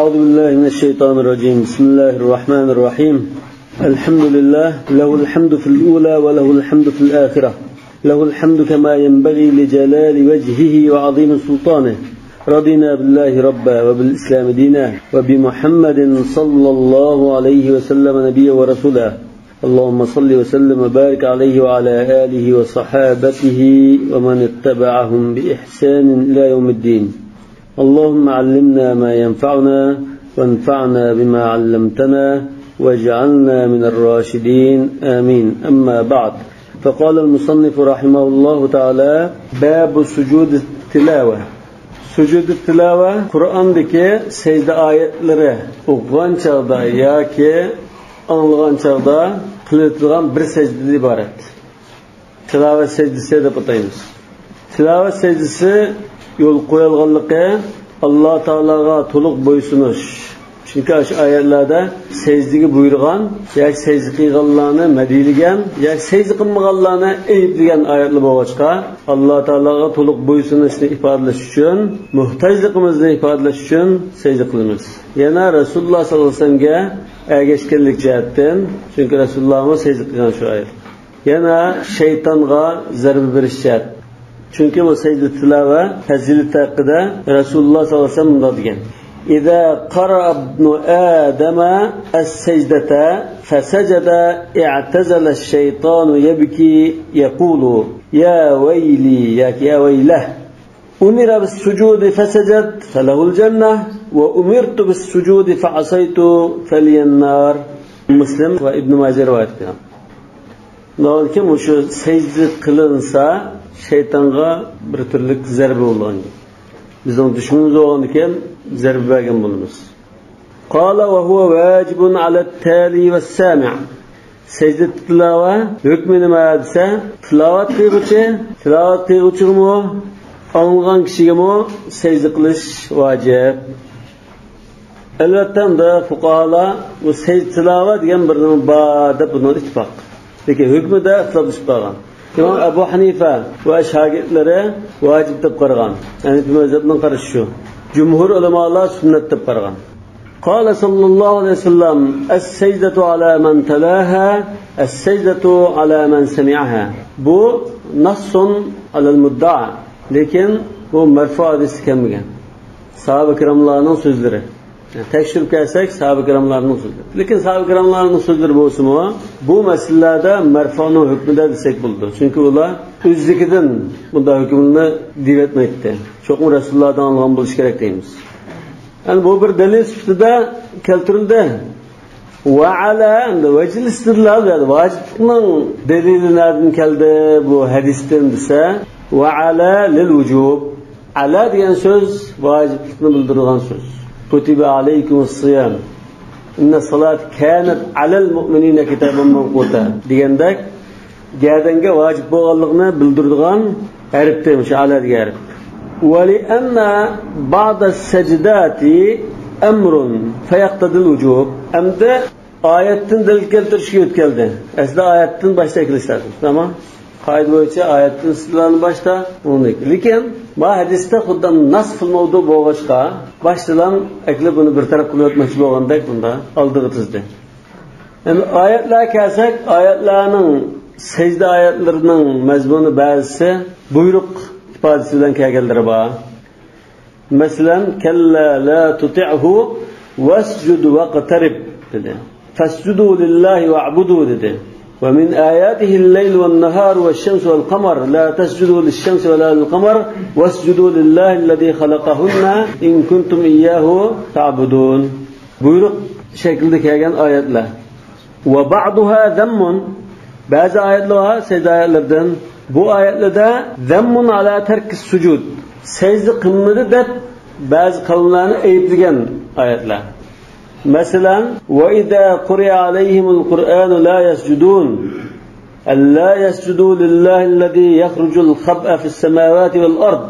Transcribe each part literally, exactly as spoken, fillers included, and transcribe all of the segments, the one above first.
أعوذ بالله من الشيطان الرجيم. بسم الله الرحمن الرحيم. الحمد لله، له الحمد في الأولى وله الحمد في الآخرة. له الحمد كما ينبغي لجلال وجهه وعظيم سلطانه. رضينا بالله ربا وبالإسلام دينا وبمحمد صلى الله عليه وسلم نبيا ورسولا. اللهم صل وسلم وبارك عليه وعلى آله وصحابته ومن اتبعهم بإحسان إلى يوم الدين. اللهم علمنا ما ينفعنا وانفعنا بما علمتنا واجعلنا من الراشدين. آمين. أما بعد، فقال المصنف رحمه الله تعالى: باب سجود التلاوة. سۇجۇدى تىلاۋە قۇرئاندىكى سەجدە ئايەتلىرى ئوقۇغان چاغدا ياكى ئاڭلىغان چاغدا قىلىۋېتىلغان بىر سەجدىدىن ئىبارەت. تىلاۋەت سەجدىسى دەپ ئاتايمىز. تىلاۋەت سەجدىسى يولغا قويۇلغانلىقى، ئاللا تائالاغا تولۇق بويسۇنۇش. چۈنكى ئاشۇ ئايەتلەردە سەجدىگە بۇيرۇغان ياكى سەجدە قىلغانلارنى مەدھىيلىگەن ياكى سەجدە قىلمىغانلارنى ئەيىبلىگەن ئايەتلەر بولغاچقا، ئاللا تائالاغا تولۇق بويسۇنۇشنى ئىپادىلەش ئۈچۈن، موھتاجلىقىمىزنى ئىپادىلەش ئۈچۈن سەجدە قىلىمىز. يەنە رەسۇلۇللا ساللاللاھۇ ئەلەيھى ۋەسەللەمگە ئەگەشكەنلىك جەھەتتىن، چۈنكى رەسۇلۇللامۇ سەجدە قىلغان شۇ ئايەت. يەنە شەيتانغا زەربە بېرىش جەھەت. چۈنكى بۇ سەجدە تىلاۋە پەزىلىتى ھەققىدە رەسۇلۇللا ساللاللاھۇ ئەلەيھى ۋەسەللەم مۇنداق دېگەن: إذا قرأ ابن آدم السجدة فسجد اعتزل الشيطان يبكي يقول يا ويلي ياكى يا ويله. أمر بالسجود فسجد فله الجنة، وأمرت بالسجود فعصيت فلي النار. مۇسلىم ۋە ئىبن ماجە رىۋايەت قىلغان. ناھايىتى مۇشۇ سەجدە قىلىنسا، شەيتانغا بىر تۈرلۈك زەربە بولغان گەپ. بىزنىڭ دۈشمىنىمىز بولغاندىكىن زەربە بەرگەن بولىمىز. قال وهو واجب على التالي والسامع. سەجدە تىلاۋە ھۆكمى نېمە دېسە، تىلاۋەت قىلغۇچى، تىلاۋەت قىلغۇچىغىمۇ، ئاڭلىغان كىشىگىمۇ سەجدە قىلىش ۋاجىپ. ئەلۋەتتە، ئەمدى فۇقاھالار بۇ سەجدە تىلاۋە دېگەن بىر نېمە بار دەپ بۇنىڭ ئىتتىپاق. لېكىن ھۆكمىدە ئىختىلاپلىشىپ قالغان. ئىمام ئەبۇ ھەنىفە ۋە شاگىرتلىرى ۋاجىپ دەپ قارىغان. ھەنىفىي مەزھەپنىڭ قارىشى شۇ. جۇمھۇر ئۆلىمالار سۈننەت دەپ قارىغان. قال صلى الله عليه وسلم: السجدة على من تلاها، السجدة على من سمعها. بۇ نص على المدعى. لېكىن بۇ مەرفۇ ھەدىستە كەلمىگەن. ساھابە كىراملارنىڭ سۆزلىرى. يەنى تەكشۈرۈپ كەلسەك، ساھابە كىراملارنىڭ سۆزلىرى. لېكىن ساھابە كىراملارنىڭ سۆزلىرى بولسىمۇ، بۇ مەسىلىلەردە مەرفۇنىڭ ھۆكمىدە دېسەك بولىدۇ. چۈنكى ئۇلار ئۆزلۈكىدىن بۇنداق ھۆكۈمنى دېيىۋەتمەيتتى. چوقۇم رەسۇلۇللاھدىن ئاڭلىغان بولۇشى كېرەك دەيمىز. يەنى بۇ بىر دەلىل سۈپىتىدە كەلتۈرۈلدى. ۋە ئەلە، ئەمدى ۋەجھىل ئىستىدلال، يەنى ۋاجىپلىقنىڭ دەلىلى نەدىن كەلدى بۇ ھەدىستىن دېسە، ۋە ئەلە لىل ۋۇجۇب. ئەلە دېگەن سۆز ۋاجىپلىقنى بىلدۈرىدىغان سۆز. كۇتىبە ئەلەيكۇمۇس سىيام. ئىننەس سالاتە كانەت ئەلەل مۇئمىنىنە كىتابەن مەۋقۇتە دېگەندەك، گەدەنگە ۋاجىپ بولغانلىقىنى بىلدۈرىدىغان ھەرپتىن، مۇشۇ ئەلە دېگەن ھەرپ. ۋە لىئەننە بەئدەس سەجداتى ئەمرۇن فەيەقتەزىل ۋۇجۇب. ئەمدى ئايەتتىن دەلىل كەلتۈرۈشكە يۆتكەلدى. ئەسلىدە ئايەتتىن باشتا ئەكېلىش لازىم. تامام. قائىدە بويىچە ئايەتتىن ئىستىدلالنى باشتا، ئۇنىڭدىن كېيىن. لېكىن ما ھەدىستە خۇددى نەس قىلمايدۇ بولغاچقا، باشتىلا ئەكېلىپ بۇنى بىر تەرەپ قىلىۋەتمەكچى بولغاندەك بۇندا ئالدىغا تىزدى. ئەمدى ئايەتلەرگە كەلسەك، ئايەتلەرنىڭ، سەجدە ئايەتلىرىنىڭ مەزمۇنى بەزىسى بۇيرۇق ئىپادىسى بىلەن كەلگەنلىرى بار. مەسىلەن، كەللا لا تۇتىئھۇ ۋەسجۇد ۋەقتەرىب دېدى. فاسجدوا لله واعبدوا دېدى. ومن آياته الليل والنهار والشمس والقمر لا تسجدوا للشمس ولا للقمر واسجدوا لله الذي خلقهن إن كنتم إياه تعبدون. بۇيرۇق شەكلىدە كەلگەن ئايەتلەر. ۋە بەئدۇھا زەممۇن. بەزى ئايەتلەر بار، سەجدە ئايەتلىرىدىن. بۇ ئايەتلەردە زەممۇن ئەلا تەركىس سۇجۇد. سەجدە قىلمىدى دەپ بەزى قەۋملەرنى ئەيىبلىگەن ئايەتلەر. مەسىلەن، وإذا قرئ عليهم القرآن لا يسجدون. ألا يسجدوا لله الذي يخرج الخبء في السماوات والأرض.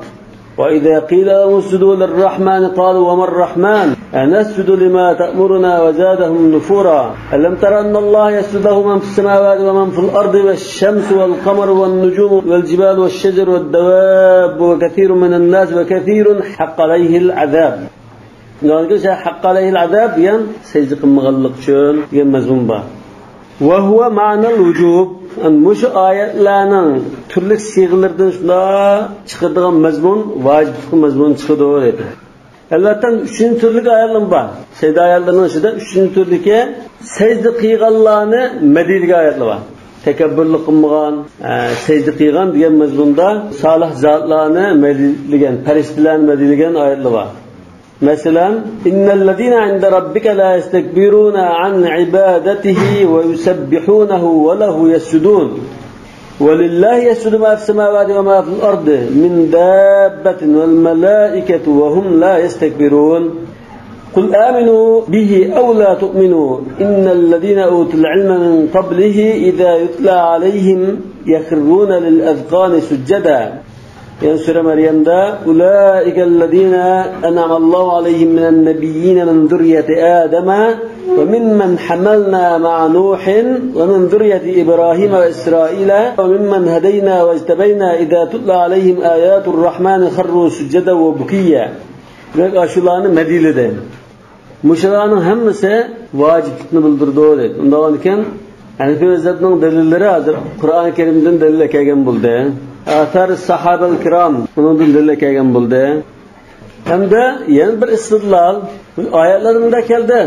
وإذا قيل لهم اسجدوا للرحمن قالوا وما الرحمن أنسجد لما تأمرنا وزادهم نفورا. ألم تر أن الله يسجد له من في السماوات ومن في الأرض والشمس والقمر والنجوم والجبال والشجر والدواب وكثير من الناس وكثير حق عليه العذاب. يەنى شۇ ھەققە ئەلەيھىل ئازاب دېگەن سەجدە قىلمىغانلىق ئۈچۈن دېگەن مەزمۇن بار. ۋە ھۇۋە مەنەل ۋۇجۇب. يەنى مۇشۇ ئايەتلەرنىڭ تۈرلۈك سىيغىلىرىدىن شۇنداق چىقىدىغان مەزمۇن، ۋاجىپلىق مەزمۇن چىقىدۇ دەيدۇ. ئەلۋەتتە، ئۈچىنچى تۈرلۈك ئايەتلەرمۇ بار. سەجدە ئايەتلىرىنىڭ ئىچىدە ئۈچىنچى تۈرلۈكى سەجدە قىلغانلارنى مەدھىيلىگەن ئايەتلەر بار. تەكەببۇرلۇق قىلمىغان، ئە، سەجدە قىلغان دېگەن مەزمۇندا سالىھ زاتلارنى مەدھىيلىگەن، پەرىشتىلەرنى مەدھىيلىگەن ئايەتلەر بار. مەسىلەن، إن الذين عند ربك لا يستكبرون عن عبادته ويسبحونه وله يسجدون. ولله يسجد ما في السماوات وما في الأرض من دابة والملائكة وهم لا يستكبرون. قل آمنوا به أو لا تؤمنوا إن الذين أوتوا العلم من قبله إذا يتلى عليهم يخرون للأذقان سجدا. يەنى سۈرە مەريەمدە، أولئك الذين أنعم الله عليهم من النبيين من ذرية آدم وممن حملنا مع نوح ومن ذرية إبراهيم وإسرائيل وممن هدينا واجتبينا إذا تتلى عليهم آيات الرحمن خروا سجدا وبكيا. دېمەك، ئاشۇلارنى مەدھىيلىدى. مۇشۇلارنىڭ ھەممىسى ۋاجىپلىقنى بىلدۈرىدۇ دەيدۇ. ئۇنداقكەن، ھەنىفىي مەزھەپنىڭ دەلىللىرى ھازىر قۇرئان كەرىمدىن دەلىل كەلگەن بولدى. ئاسار ساھابەل كىرام ئۇنىڭدىن دەلىل كەلگەن بولدى. ھەمدە يەنە بىر ئىستىدلال، بۇ ئايەتلەردە مۇنداق كەلدى،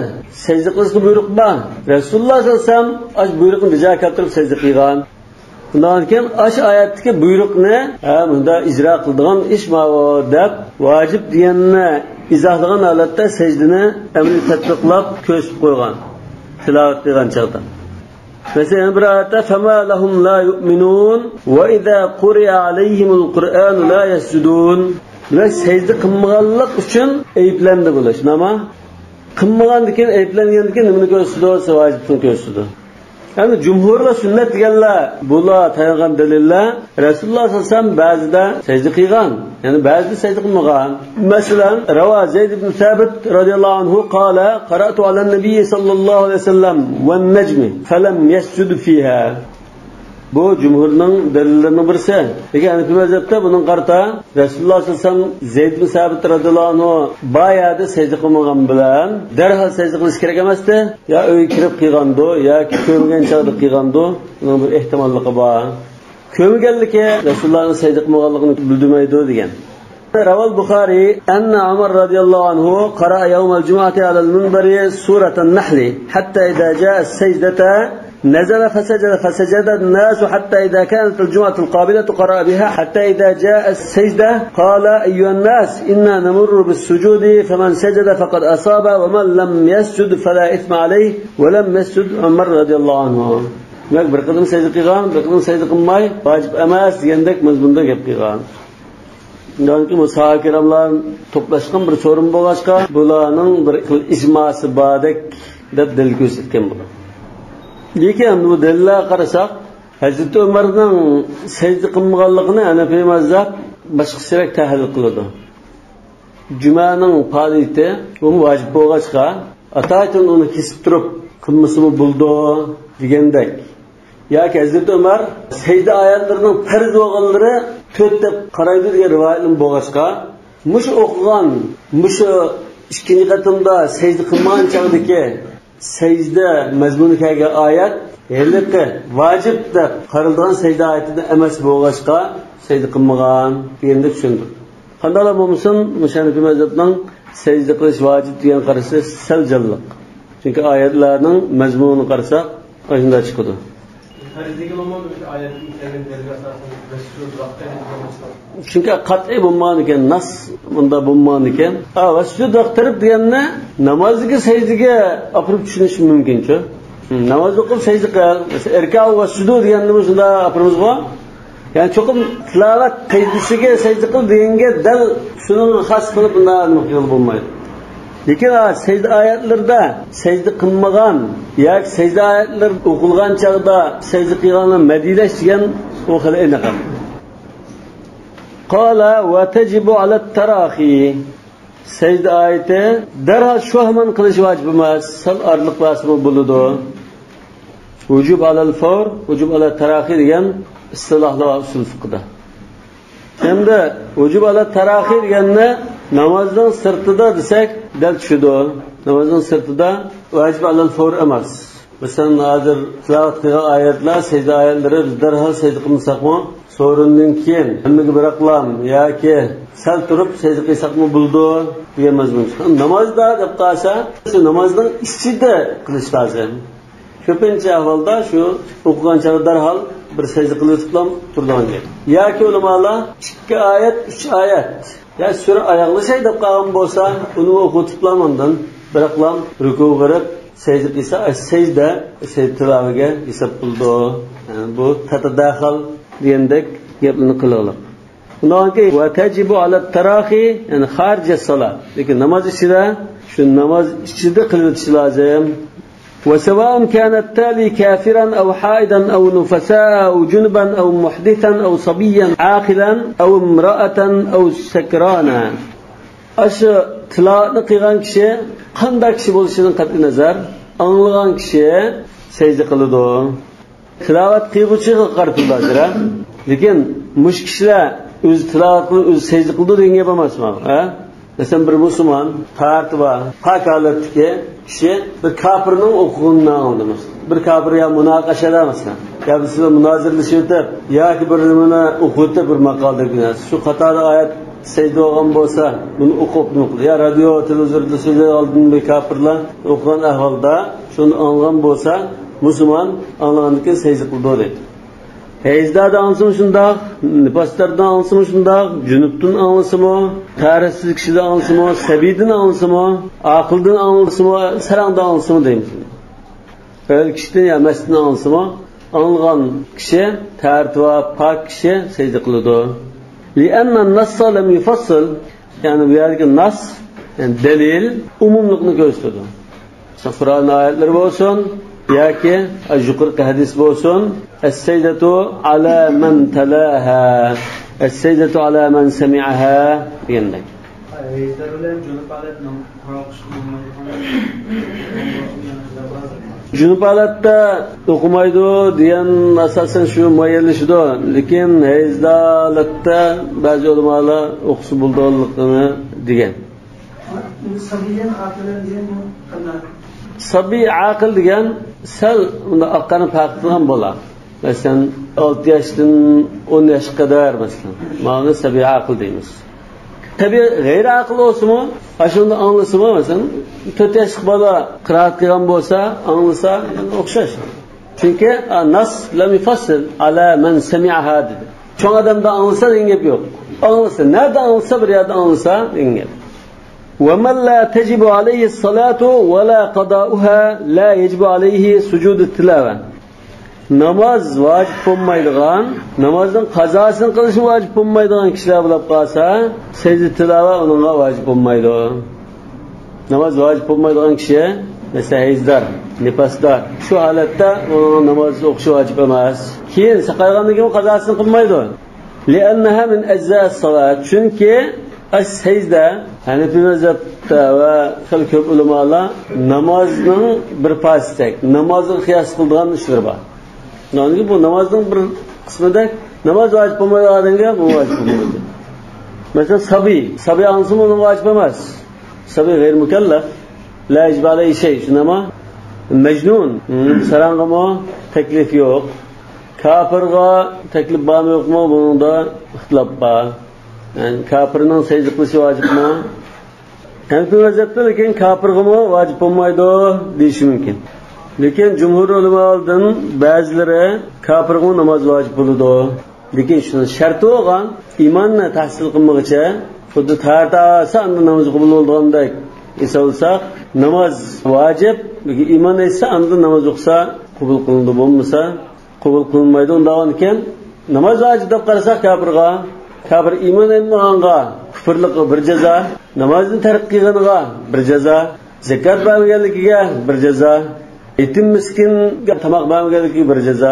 سەجدە قىلىشقا بۇيرۇق بار. رەسۇلۇللا سەللەللاھۇ ئەلەيھى ۋەسەللەم ئاشۇ بۇيرۇقنى بىجا كەلتۈرۈپ سەجدە قىلغان. شۇنداق ئىكەن، ئاشۇ ئايەتتىكى بۇيرۇقنى، ھە، مۇنداق ئىجرا قىلىدىغان ئىش ماۋۇ دەپ، ۋاجىپ دېگەننى ئىزاھلىغان ھالەتتە سەجدىنى ئەمەلىي تەتبىقلاپ كۆرسىتىپ قويغان، تىلاۋەت قىلغان چاغدا. مەسىلەن، يەنە بىر ئايەتتە، فما لهم لا يؤمنون وإذا قرئ عليهم القرآن لا يسجدون. دېمەك، سەجدە قىلمىغانلىق ئۈچۈن ئەيىبلەندى بۇلار، شۇنداقمۇ؟ قىلمىغاندىكىن، ئەيىبلەنگەندىكىن نېمىنى كۆرسىتىدۇ؟ ۋاجىپنى كۆرسىتىدۇ. يەنى جۇمھۇر ۋە سۈننەت دېگەنلەر، بۇلار تايانغان دەلىللەر رەسۇلۇللا سەللەللاھۇ ئەلەيھى ۋەسەللەم بەزىدە سەجدە قىلغان، يەنى بەزىدە سەجدە قىلمىغان. مەسىلەن، رەۋا زەيد ئىبن سابىت رادىياللاھۇ ئەنھۇ قال، قرأت على النبي صلى الله عليه وسلم والنجم فلم يسجد فيها. بۇ جۇمھۇرنىڭ دەلىللىرىنىڭ بىرسى. لېكىن ھەنىفىي مەزھەپتە بۇنىڭغا قارىتا رەسۇلۇللا سەللەللاھۇ ئەلەيھى ۋەسەللەم زەيد ئىبن سابىت رادىياللاھۇ ئەنھۇ بار يەردە سەجدە قىلمىغان بىلەن دەرھال سەجدە قىلىش كېرەك ئەمەستى. يا ئۆيگە كىرىپ قىلغاندۇ، ياكى كۆرمىگەن چاغدا قىلغاندۇ. بۇنىڭ بىر ئېھتىماللىقى بار. كۆرمىگەنلىكى رەسۇلۇللانىڭ سەجدە قىلمىغانلىقىنى بىلدۈرمەيدۇ دېگەن. روى البخاري أن عمر رضي الله عنه قرأ يوم الجمعة على المنبر سورة النحل حتى إذا جاء السجدة نزل فسجد، فسجد الناس حتى إذا كانت الجمعة القابلة قرأ بها حتى إذا جاء السجدة قال: أيها الناس، إنا نمر بالسجود، فمن سجد فقد أصاب، ومن لم يسجد فلا إثم عليه، ولم يسجد عمر رضي الله عنه. دېمەك، بىر قېتىم سەجدە قىلغان، بىر قېتىم سەجدە قىلماي، ۋاجىپ ئەمەس دېگەندەك مەزمۇندا گەپ قىلغان. چۈنكى بۇ ساھابە كىراملار توپلاشقان بىر سورۇن بولغاچقا، بۇلارنىڭ بىر خىل ئىجماسى باردەك دەپ دەلىل كۆرسەتكەن بۇلار. لېكىن بۇ دەلىللەرگە قارىساق، ھەزرىتى ئۆمەرنىڭ سەجدە قىلمىغانلىقىنى ھەنەفىي مەزھەپ باشقىچىراق تەھلىل قىلىدۇ. جۈمەنىڭ پائالىيىتى بۇمۇ ۋاجىپ بولغاچقا، ئاتايىتۇن ئۇنى كېسىپ تۇرۇپ قىلمىسىمۇ بولىدۇ دېگەندەك. ياكى ھەزرىتى ئۆمەر سەجدە ئايەتلىرىنىڭ پەرز بولغانلىرى تۆت دەپ قارايدۇ دېگەن رىۋايەتلىرىمۇ بولغاچقا، مۇشۇ ئوقۇغان، مۇشۇ ئىككىنچى قېتىمدا سەجدە قىلمىغان چاغدىكى سەجدە مەزمۇنى كەلگەن ئايەت ھېلىقى ۋاجىپ دەپ قارىلىدىغان سەجدە ئايىتىدىن ئەمەس بولغاچقا، سەجدە قىلمىغان دېگەندەك چۈشەندۈردى. قانداقلا بولمىسۇن، مۇشۇ ھەنىفىي مەزھەپنىڭ سەجدە قىلىش ۋاجىپ دېگەن قارىشى سەل جانلىق. چۈنكى ئايەتلەرنىڭ مەزمۇنىنى قارىساق، ئاشۇنداق چىقىدۇ. پەرزلىكى بولمامدۇ شۇ ئايەتتىن كەلگەن دەلىل ئاساسىدا ۋەسجۇد ۋەقتىن دېگەن مەسىلە؟ چۈنكى قەتئىي بولمىغان ئىكەن، نەس مۇنداق بولمىغان ئىكەن. ھا، ۋەسجۇد ۋەقتىرىب دېگەننى نامازدىكى سەجدىگە ئاپىرىپ چۈشىنىش مۇمكىنچۇ؟ ناماز ئوقۇپ سەجدە قىل. مەسىلەن، ئىركەئۇ ۋەسجۇدۇ دېگەننىمۇ شۇنداق ئاپىرىمىزغۇ. يەنى چوقۇم تىلاۋەت سەجدىسىگە سەجدە قىل دېگەنگە دەل شۇنىڭغا خاس قىلىپ بۇنداق نېمە قىلغىلى بولمايدۇ. لېكىن، ھا، سەجدە ئايەتلىرىدە سەجدە قىلمىغان ياكى سەجدە ئايەتلىرى ئوقۇلغان چاغدا سەجدە قىلغانلارنى مەدھىيلەش دېگەن ئۇ خېلى ئېنىق. قال وتجب على التراخي. سەجدە ئايىتى دەرھال شۇ ھامان قىلىش ۋاجىپ ئەمەس، سەل ئارىلىق بەرسىمۇ بولىدۇ. ۋۇجۇب ئالەل فور، ۋۇجۇب ئالەت تەراخىي دېگەن ئىستىلاھلار بار ئۇسۇل فىقىدا. ھەمدە ۋۇجۇب ئالەت تەراخىي دېگەننى نامازنىڭ سىرتىدا دېسەك، دەل چۈشىدۇ. نامازنىڭ سىرتىدا ۋاجىب ئەلەل فور ئەمەس. مەسىلەن، ھازىر تىلاۋەت قىلغان ئايەتلەر، سەجدە ئايەتلىرى، بىز دەرھال سەجدە قىلمىساقمۇ، سورۇندىن كېيىن ھەممىگە بىراقلام ياكى سەل تۇرۇپ سەجدە قىلساقمۇ بولىدۇ دېگەن مەزمۇن چىققان. نامازدا دەپ قالسا، شۇ نامازنىڭ ئىچىدە قىلىش لازىم. كۆپىنچە ئەھۋالدا شۇ ئوقۇغان چاغدا دەرھال بىر سەجدە قىلىۋېتىپلا تۇرىدىغان گەپ. ياكى ئۆلىمالار ئىككى ئايەت، ئۈچ ئايەت، يا سۈرە ئاياغلىشاي دەپ قالغان بولسا، ئۇنى ئوقۇتۇپلا ئاندىن بىراقلام رۇكۇغا بېرىپ سەجدە قىلسا، ئەس سەجدە، سەجدە تىلاۋىگە ھېساب قىلىدۇ. يەنى بۇ تەتەداخەل دېگەندەك گەپلەرنى قىلىغلىق. ئۇنىڭدىن كېيىن، ۋە تەجىبۇ ئەلەت تەراخى، يەنى خارىجەس سالا. لېكىن ناماز ئىچىدە، شۇ ناماز ئىچىدە قىلىۋېتىش لازىم. ۋە سەۋائۇن كانەت تەلى كافىرەن ئەۋ ھائىدەن ئەۋ نۇفەسا ئەۋ جۇنۇبەن ئەۋ مۇھدىسەن ئەۋ سەبىييەن ئاقىلەن ئەۋ ئىمرائەتەن ئەۋ سەكرانا. ئاشۇ تىلاۋەتنى قىلغان كىشى قانداق كىشى بولۇشىدىن قەتئىينەزەر، ئاڭلىغان كىشى سەجدە قىلىدۇ. تىلاۋەت قىلغۇچىغا قارىتىلىدۇ ھازىر، ھە؟ لېكىن مۇشۇ كىشىلەر ئۆزى تىلاۋەت قىلىپ، ئۆزى سەجدە قىلىدۇ دېگەن گەپ ئەمەس مانا، ھە؟ مەسىلەن، بىر مۇسۇلمان، تاھارىتى بار، پاك ھالەتتىكى كىشى بىر كاپىرنىڭ ئوقۇغىنىنى ئاڭلىدى، مەسىلەن. بىر كاپىر يا مۇناقىشىدە، مەسىلەن، يا بىرسى بىلەن مۇنازىرىلىشىۋېتىپ، ياكى بىر نېمىنى ئوقۇۋېتىپ، بىر ماقالىدەك بىر نەرسە. شۇ قاتاردا ئايەت سەجدە بولغان بولسا، بۇنى ئوقۇپ نېمە قىلىدۇ؟ يا رادىيو، تېلېۋىزوردىن سۆزلەۋالدىم، بىر كاپىرلار ئوقۇغان ئەھۋالدا شۇنى ئاڭلىغان بولسا، مۇسۇلمان ئاڭلىغاندىن كېيىن سەجدە قىلىدۇ دەيدۇ. ھەيزداردا ئاڭلىسىمۇ شۇنداق، نىپاسداردا ئاڭلىسىمۇ شۇنداق، جۈنۈپتىن ئاڭلىسىمۇ، تاھارەتسىز كىشىدىن ئاڭلىسىمۇ، سەبىيدىن ئاڭلىسىمۇ، ئاقىلدىن ئاڭلىسىمۇ، ساراڭدىن ئاڭلىسىمۇ دەيمىز. ئەر كىشىدىن يا مەستتىن ئاڭلىسىمۇ، ئاڭلىغان كىشى، تەھارىتى بار، پاك كىشى سەجدە قىلىدۇ. لىئەننەن نەسسە لەم يۇفەسسىل. يەنى بۇ يەردىكى نەس، يەنى دەلىل، ئومۇملۇقنى كۆرسىتىدۇ. مەسىلەن، قۇرئان ئايەتلىرى بولسۇن ياكى يۇقىرىقى ھەدىس بولسۇن، ئەسسەجدەتۇ ئالا مەن تەلاھا، ئەسسەجدەتۇ ئالا مەن سەمىئەھا دېگەندەك. ھەيزدار بىلەن جۇنۇپ ھالەتنىڭ قاراقۇشقا بولمايدىغان جۇنۇپ ھالەتتە ئوقۇمايدۇ دېگەن ئاساسەن شۇ مۇئەييەنلىشىدۇ. لېكىن ھەيزدار ھالەتتە بەزى ئۆلىمالار ئوقۇسا بولىدىغانلىقىنى دېگەن. سەبىييەن ئاقىلەن دېگەن بۇ قانداق؟ سەبىي ئاقىل دېگەن سەل ئۇنداق ئاققاننى پەرق قىلغان بالا. مەسىلەن، ئالتە ياشتىن ئون ياشقا قەدەر، مەسىلەن. مانا سەبىي ئاقىل دەيمىز. تەبىئىي غەيرىي ئاقىل بولسىمۇ، ئاشۇنى ئاڭلىسىمۇ، مەسىلەن، تۆت ياشلىق بالا قىرائەت قىلغان بولسا، ئاڭلىسا، ئوخشاش. چۈنكى، ئا، نەس لەم يۇفەسسىل ئالا مەن سەمىئەھا دېدى. چوڭ ئادەمدە ئاڭلىسا دېگەن گەپ يوق. ئاڭلىسا، نەدە ئاڭلىسا، بىر يەردە ئاڭلىسا دېگەن گەپ. ومن لا تجب عليه الصلاة ولا قضاؤها لا يجب عليه سجود التلاوة. ناماز ۋاجىپ بولمايدىغان، نامازنىڭ قازاسىنى قىلىشمۇ ۋاجىپ بولمايدىغان كىشىلەر بولۇپ قالسا، سەجدە تىلاۋە ئۇنىڭغا ۋاجىپ بولمايدۇ. ناماز ۋاجىپ بولمايدىغان كىشى، مەسىلەن، ھەيزدار، نىپاسدار، شۇ ھالەتتە ئۇنىڭ ناماز ئوقۇشى ۋاجىپ ئەمەس. كېيىن ساقايغاندىن كېيىن قازاسىنى قىلمايدۇ. لأنها من أجزاء الصلاة، چۈنكى ئاش سەجدە ھەنەفىي مەزھەپتە ۋە خېلى كۆپ ئۆلىمالار نامازنىڭ بىر پارچىسىدەك، نامازغا قىياس قىلىدىغان ئىشلىرى بار. يەنى بۇ نامازنىڭ بىر قىسمىدەك، ناماز ۋاجىپ بولمايدىغان ئادەمگە بۇ ۋاجىپ بولمايدۇ. مەسىلەن، سابىي، سابىي ئاڭلىسىمۇ ئۇنىڭغا ۋاجىپ ئەمەس. سابىي غەيرىي مۇكەللەف، لا يەجىبۇ ئەلەيھى شەي، شۇنداقمۇ؟ مەجنۇن، ساراڭغىمۇ تەكلىپ يوق. كاپىرغا تەكلىپ بارمۇ يوقمۇ، بۇنىڭدا ئىختىلاپ بار. يەنى كاپىرنىڭ سەجدە قىلىشى ۋاجىپمۇ؟ ھەنەفىي مەزھەپتە لېكىن كاپىرغىمۇ ۋاجىپ بولمايدۇ دېيىشى مۇمكىن. لېكىن جۇمھۇر ئۆلىمالىرىدىن بەزىلىرى كاپىرغىمۇ ناماز ۋاجىپ بولىدۇ. لېكىن شۇنىڭ شەرتى بولغان، ئىماننى تەھسىل قىلمىغىچە، خۇددى تەھارەت ئالسا ئاندىن ناماز قوبۇل بولىدىغاندەك ھېسابلىساق، ناماز ۋاجىپ، لېكىن ئىمان ئېيتسا ئاندىن ناماز ئوقۇسا قوبۇل قىلىنىدۇ، بولمىسا قوبۇل قىلىنمايدۇ. ئۇنداق ئىكەن، ناماز ۋاجىپ دەپ قارىساق كاپىرغا، كاپىر ئىمان ئېيتمىغانغا كۇفرلۇققا بىر جازا، نامازنى تەرك قىلغىنىغا بىر جازا، زاكات بەرمىگەنلىكىگە بىر جازا، يېتىم مىسكىنگە تاماق بەرمىگەنلىكىگە بىر جازا،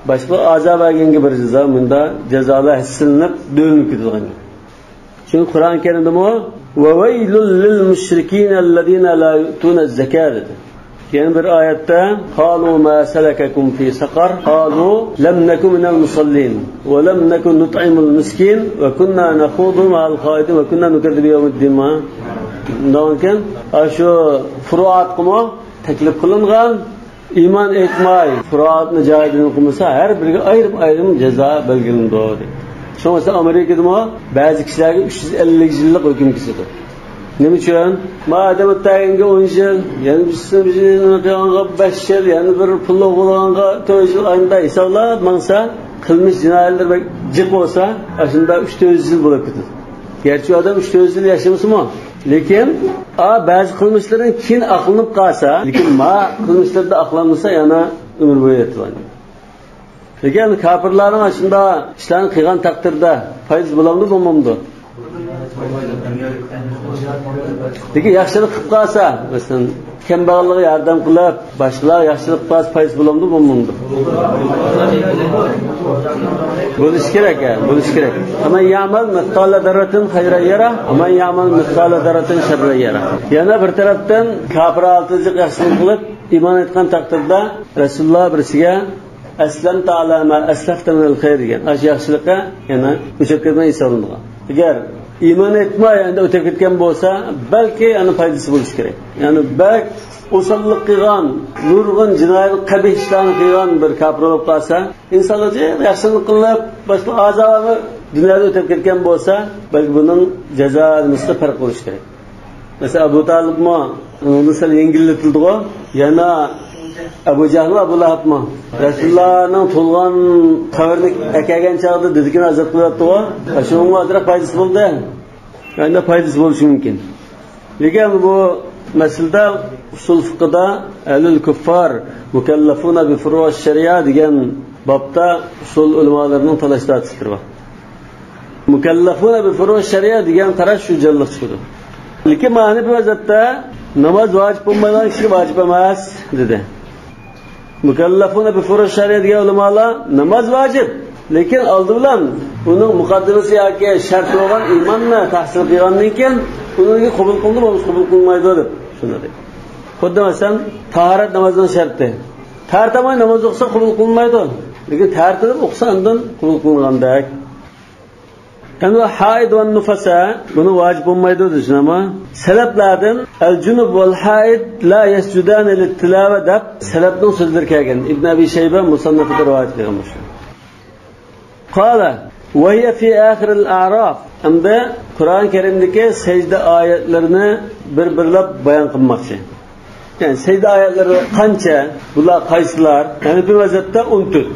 باشقا ئەزا بەرگەنگە بىر جازا، مۇندا جازالار ھەسسىلىنىپ، بۆلۈنۈپ كېتىدىغان. چۈنكى قۇرئان كەرىمدىمۇ، وويل للمشركين الذين لا يؤتون الزكاة دېدى. يەنە بىر ئايەتتە، قالوا ما سلككم في سقر؟ قالوا لم نك من المصلين ولم نك نطعم المسكين وكنا نخوض مع الخائضين وكنا نكذب بيوم الدين ما. شۇنداقكەن، ئاشۇ فۇرۇئاتقىمۇ تەكلىپ قىلىنغان، ئىمان ئېيتماي، فۇرۇئاتنى جايىدىن قىلمىسا، ھەر بىرىگە ئايرىم-ئايرىم جازا بەلگىلىنىدۇ، دەيدۇ. شۇڭا مەسىلەن، ئامېرىكىدا بۇ بەزى كىشىلەرگە ئۈچ يۈز ئەللىك يىللىق ھۆكۈم كېسىدۇ. نېمە ئۈچۈن؟ ما ئادەم ئۆتەگەنگە ئون يىل، يەنە بىرسى بىر يىلغا بەش يىل، يەنە بىر پۇل ئوغرىلىغانغا تۆت يىل، ئاينىدا ھېسابلاپ ماڭسا، قىلمىش جىنايەتلىرى بەك جىق بولسا، ئاشۇنداق ئۈچ تۆت يۈز يىل بولۇپ كېتىدۇ. گەرچە ئۇ ئادەم ئۈچ تۆت يۈز يىل ياشىمىسىمۇ، لېكىن، ئا، بەزى قىلمىشلىرىنى كېيىن ئاقلىنىپ قالسا، لېكىن ما قىلمىشلىرىدا ئاقلانمىسا، يەنە ئۆمۈر بويى يېتىدۇ. لېكىن كاپىرلارنىڭ ئاشۇنداق ئىشلارنى قىلغان تەقدىردە پايدىسى بولامدۇ، بولمامدۇ؟ لېكىن ياخشىلىق قىلىپ قالسا، مەسىلەن، كەمبەغەللىككە ياردەم قىلىپ، باشقىلارغا ياخشىلىق قىلىپ قالسا پايدىسى بولامدۇ، بولمامدۇ؟ بولۇشى كېرەك، ھە، بولۇشى كېرەك. فمن يعمل مثقال ذرة خيرا يره ومن يعمل مثقال ذرة شرا يره. يەنە بىر تەرەپتىن كاپىر ئالتە يۈز ياخشىلىق قىلىپ، ئىمان ئېيتقان تەقدىردە رەسۇلۇللا بىرسىگە، أسلمت على ما أسلفت من الخير دېگەن ئاشۇ ياخشىلىققا يەنە ئۆچەپ كەتمەي ھېسابلىنىدىغان. ئەگەر ئىمان ئېيتماي ئەندى ئۆتەپ كەتكەن بولسا، بەلكى ئەنە پايدىسى بولۇشى كېرەك. يەنى بەك ئوساللىق قىلغان، نۇرغۇن جىنايەت، قەبىھ ئىشلارنى قىلغان بىر كاپىر بولۇپ قالسا، ئىنسانلار ياخشىلىق قىلىپ، باشقا ئەزالارمۇ دۇنيادا ئۆتۈپ كەتكەن بولسا، بەلكى بۇنىڭ جازا نىسبىتى پەرق بولۇشى كېرەك. مەسىلەن، ئەبۇ تالىپمۇ ئۇنىڭدىن سەل يەڭگىللىتىلدىغۇ. يەنە ئەبۇ جەھلمۇ، ئەبۇ لەھەبمۇ رەسۇلۇللانىڭ تۇغۇلغان قەبرىنى ئەكەلگەن چاغدا دېدىكىنى ئازاد قىلىۋەتتىغۇ. شۇنىڭمۇ ئازراق پايدىسى بولدى. يەنە پايدىسى بولۇشى مۇمكىن. لېكىن بۇ مەسىلىدە ئۇسۇل فىقىدا أهل الكفار مكلفون بفروع الشريعة دېگەن بابتا ئۇسۇل ئۆلىمالىرىنىڭ تالاش-تارتىشلىرى بار. مۇكەللەفۇنە بى فۇرۇ شەرىئە دېگەن قاراش شۇ جانلىق چىقىدۇ. لېكىن مانا ھەنىپىي مەزھەپتە ناماز ۋاجىپ بولمايدىغان كىشىگە ۋاجىپ ئەمەس، دېدى. مۇكەللەفۇنە بى فۇرۇ شەرىئە دېگەن ئۆلىمالار ناماز ۋاجىپ، لېكىن ئالدى بىلەن ئۇنىڭ مۇقەددىمىسى ياكى شەرتى بولغان ئىماننى تەھسىل قىلغاندىن كېيىن ئۇنىڭكى قوبۇل قىلىنىدۇ، بولمىسا قوبۇل قىلىنمايدۇ، دەپ شۇنداق دېدى. خۇددى مەسىلەن، تاھارەت نامازنىڭ شەرتى. تەھارەت ئالماي ناماز ئوقۇسا قوبۇل قىلىنمايدۇ، لېكىن تەھارەت ئېلىپ ئوقۇسا ئاندىن قوبۇل قىلىنغاندەك. ئەمدى ھائىد ۋە نۇفەسا، بۇنى ۋاجىپ بولمايدۇ دېسىنەما. سەلەپلەردىن ئەل جۇنۇب ۋەل ھائىد لا يەسجۇدانى لىتتىلاۋە دەپ سەلەپنىڭ سۆزلىرى كەلگەن. ئىبن ئەبى شەيبە مۇسەننەفىدە رىۋايەت قىلغان بۇ. قال وهي في آخر الأعراف. ئەمدى قۇرئان كەرىمدىكى سەجدە ئايەتلىرىنى بىر-بىرلەپ بايان قىلماقچى. يەنى سەجدە ئايەتلىرى قانچە؟ بۇلار قايسىلار؟ ھەنىپىي مەزھەپتە ئون تۆت.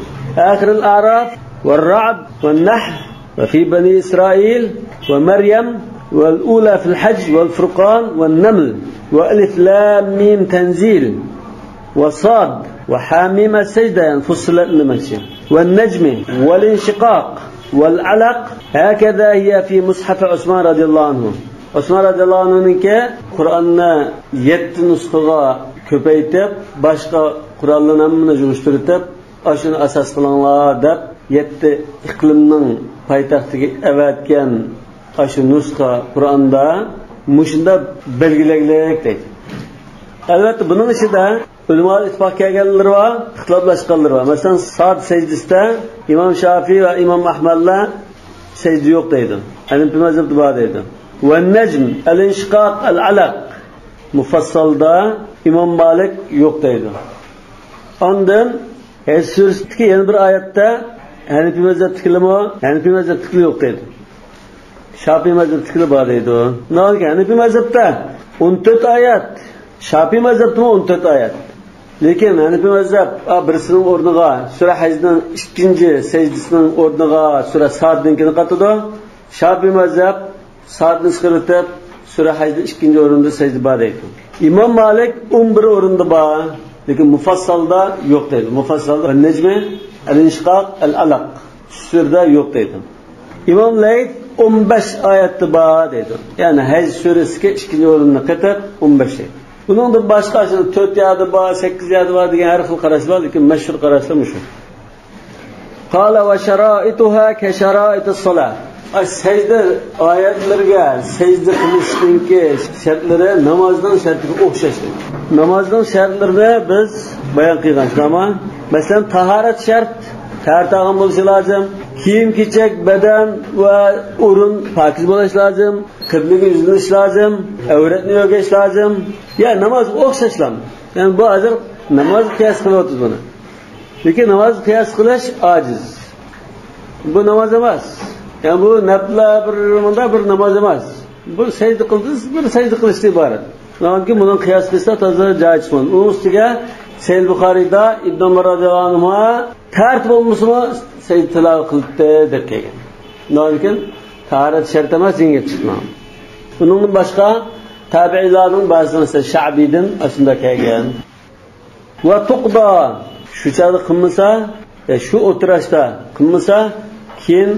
آخر الأعراف والرعد والنحل وفي بني إسرائيل ومريم والأولى في الحج والفرقان والنمل وألف لام ميم تنزيل وصاد وحاميم السجدة، يەنى فصلت دېمەكچى. والنجم والانشقاق والعلق، هكذا هي في مصحف عثمان رضي الله عنه. ئوسمان رەزىياللاھۇ ئەنھۇنىڭكى قۇرئاننى يەتتە نۇسخىغا كۆپەيتىپ، باشقا قۇرئانلارنى ھەممىنى يىغىشتۇرۇپ، ئاشۇنى ئاساس قىلىڭلار دەپ، يەتتە ئىقلىمنىڭ پايتەختىگە ئەۋەتكەن ئاشۇ نۇسخا قۇرئاندا مۇشۇنداق بەلگىلەنلىك دەيدۇ. ئەلۋەتتە، بۇنىڭ ئىچىدە ئۆلىمالار ئىتتىپاق كەلگەنلىرى بار، ئىختىلاپلاشقانلىرى بار. مەسىلەن، ساد سەجدىسىدە ئىمام شافىي ۋە ئىمام ئەھمەدلەر سەجدە يوق دەيدۇ. ھەنىپىي مەزھەپتە بار دەيدۇ. ۋەننەجم، ئەلئىنشىقاق، ئەلئەلەق. مۇفەسسەلدا ئىمام مالىك يوق دەيدۇ. ئاندىن ھەج سۈرىسىدىكى يەنە بىر ئايەتتە ھەنىپىي مەزھەپتىكىلىمۇ، ھەنىپىي مەزھەپتىكىلەر يوق دەيدۇ. شافىي مەزھەپتىكىلەر بار دەيدۇ. ناھايىتى ھەنىپىي مەزھەپتە ئون تۆت ئايەت، شافىي مەزھەپتىمۇ ئون تۆت ئايەت. لېكىن ھەنىپىي مەزھەپ، ئا، بىرسىنىڭ ئورنىغا سۈرە ھەجنىڭ ئىككىنچى سەجدىسىنىڭ ئورنىغا سۈرە سادنىڭكىنى قاتىدۇ. شافىي مەزھەپ سادنى قىسقىرتىپ، سۈرە ھەجدە ئىككىنچى ئورۇندا سەجدە بار دەيدۇ. ئىمام مالىك ئون بىر ئورۇندا بار، لېكىن مۇفەسسەلدا يوق دەيدۇ. مۇفەسسەلدا نەجمى، ئەلئىنشىقاق، ئەلئەلەق. ئۈچ سۈرىدە يوق دەيدۇ. ئىمام لەيس ئون بەش ئايەتتە بار دەيدۇ. يەنى ھەج سۈرىسىدىكى ئىككىنچى ئورۇننى قېتىپ ئون بەش دەيدۇ. بۇنىڭدىن باشقا ئاشۇ تۆت يەردە بار، سەككىز يەردە بار دېگەن ھەر خىل قاراش بار، لېكىن مەشھۇر قاراشلار مۇشۇ. قال وشرائطها كشرائط الصلاة. ئاي، سەجدە ئايەتلىرىگە سەجدە قىلىشنىڭكى شەرتلىرى نامازنىڭ شەرتىگە ئوخشاش. نامازنىڭ شەرتلىرىنى بىز بايان قىلغان، شۇنداقمۇ؟ مەسىلەن، تاھارەت شەرت، تەھارەت ئالغان بولۇشى لازىم. كىيىم-كېچەك، بەدەن ۋە ئورۇن پاكىز بولۇشى لازىم. قىبلىگە يۈزلىنىش لازىم. ئەۋرەتنى ئۆرگەش لازىم. يا نامازغا ئوخشاشلا. يەنى بۇ ھازىر نامازغا قىياس قىلىۋاتىدۇ بۇنى. لېكىن نامازغا قىياس قىلىش ئاجىز. بۇ ناماز ئەمەس. يەنى بۇ نەپلە بىر مۇنداق بىر ناماز ئەمەس. بۇ سەجدە قىلدىڭىز، بىر سەجدە قىلىشتىن ئىبارەت. شۇنىڭ ئۈچۈن بۇنىڭ قىياس قىلسا تازا جايى چىقمىدى. ئۇنىڭ ئۈستىگە سەھىھ بۇخارىيدا ئىبن ئۆمەر رازىياللاھۇ ئەنھۇما تەھارەت بولمىسىمۇ سەجدە تىلاۋەت قىلىپتۇ دەپ كەلگەن. شۇنىڭ ئۈچۈن تاھارەت شەرت ئەمەس دېگەن گەپ چىقمىغان. ئۇنىڭدىن باشقا تابىئىيلارنىڭ بەزىسى، مەسىلەن، شەئبىدىن ئاشۇنداق كەلگەن. ۋە تۇقدا، شۇ چاغدا قىلمىسا، يا شۇ ئولتۇراشتا قىلمىسا، كېيىن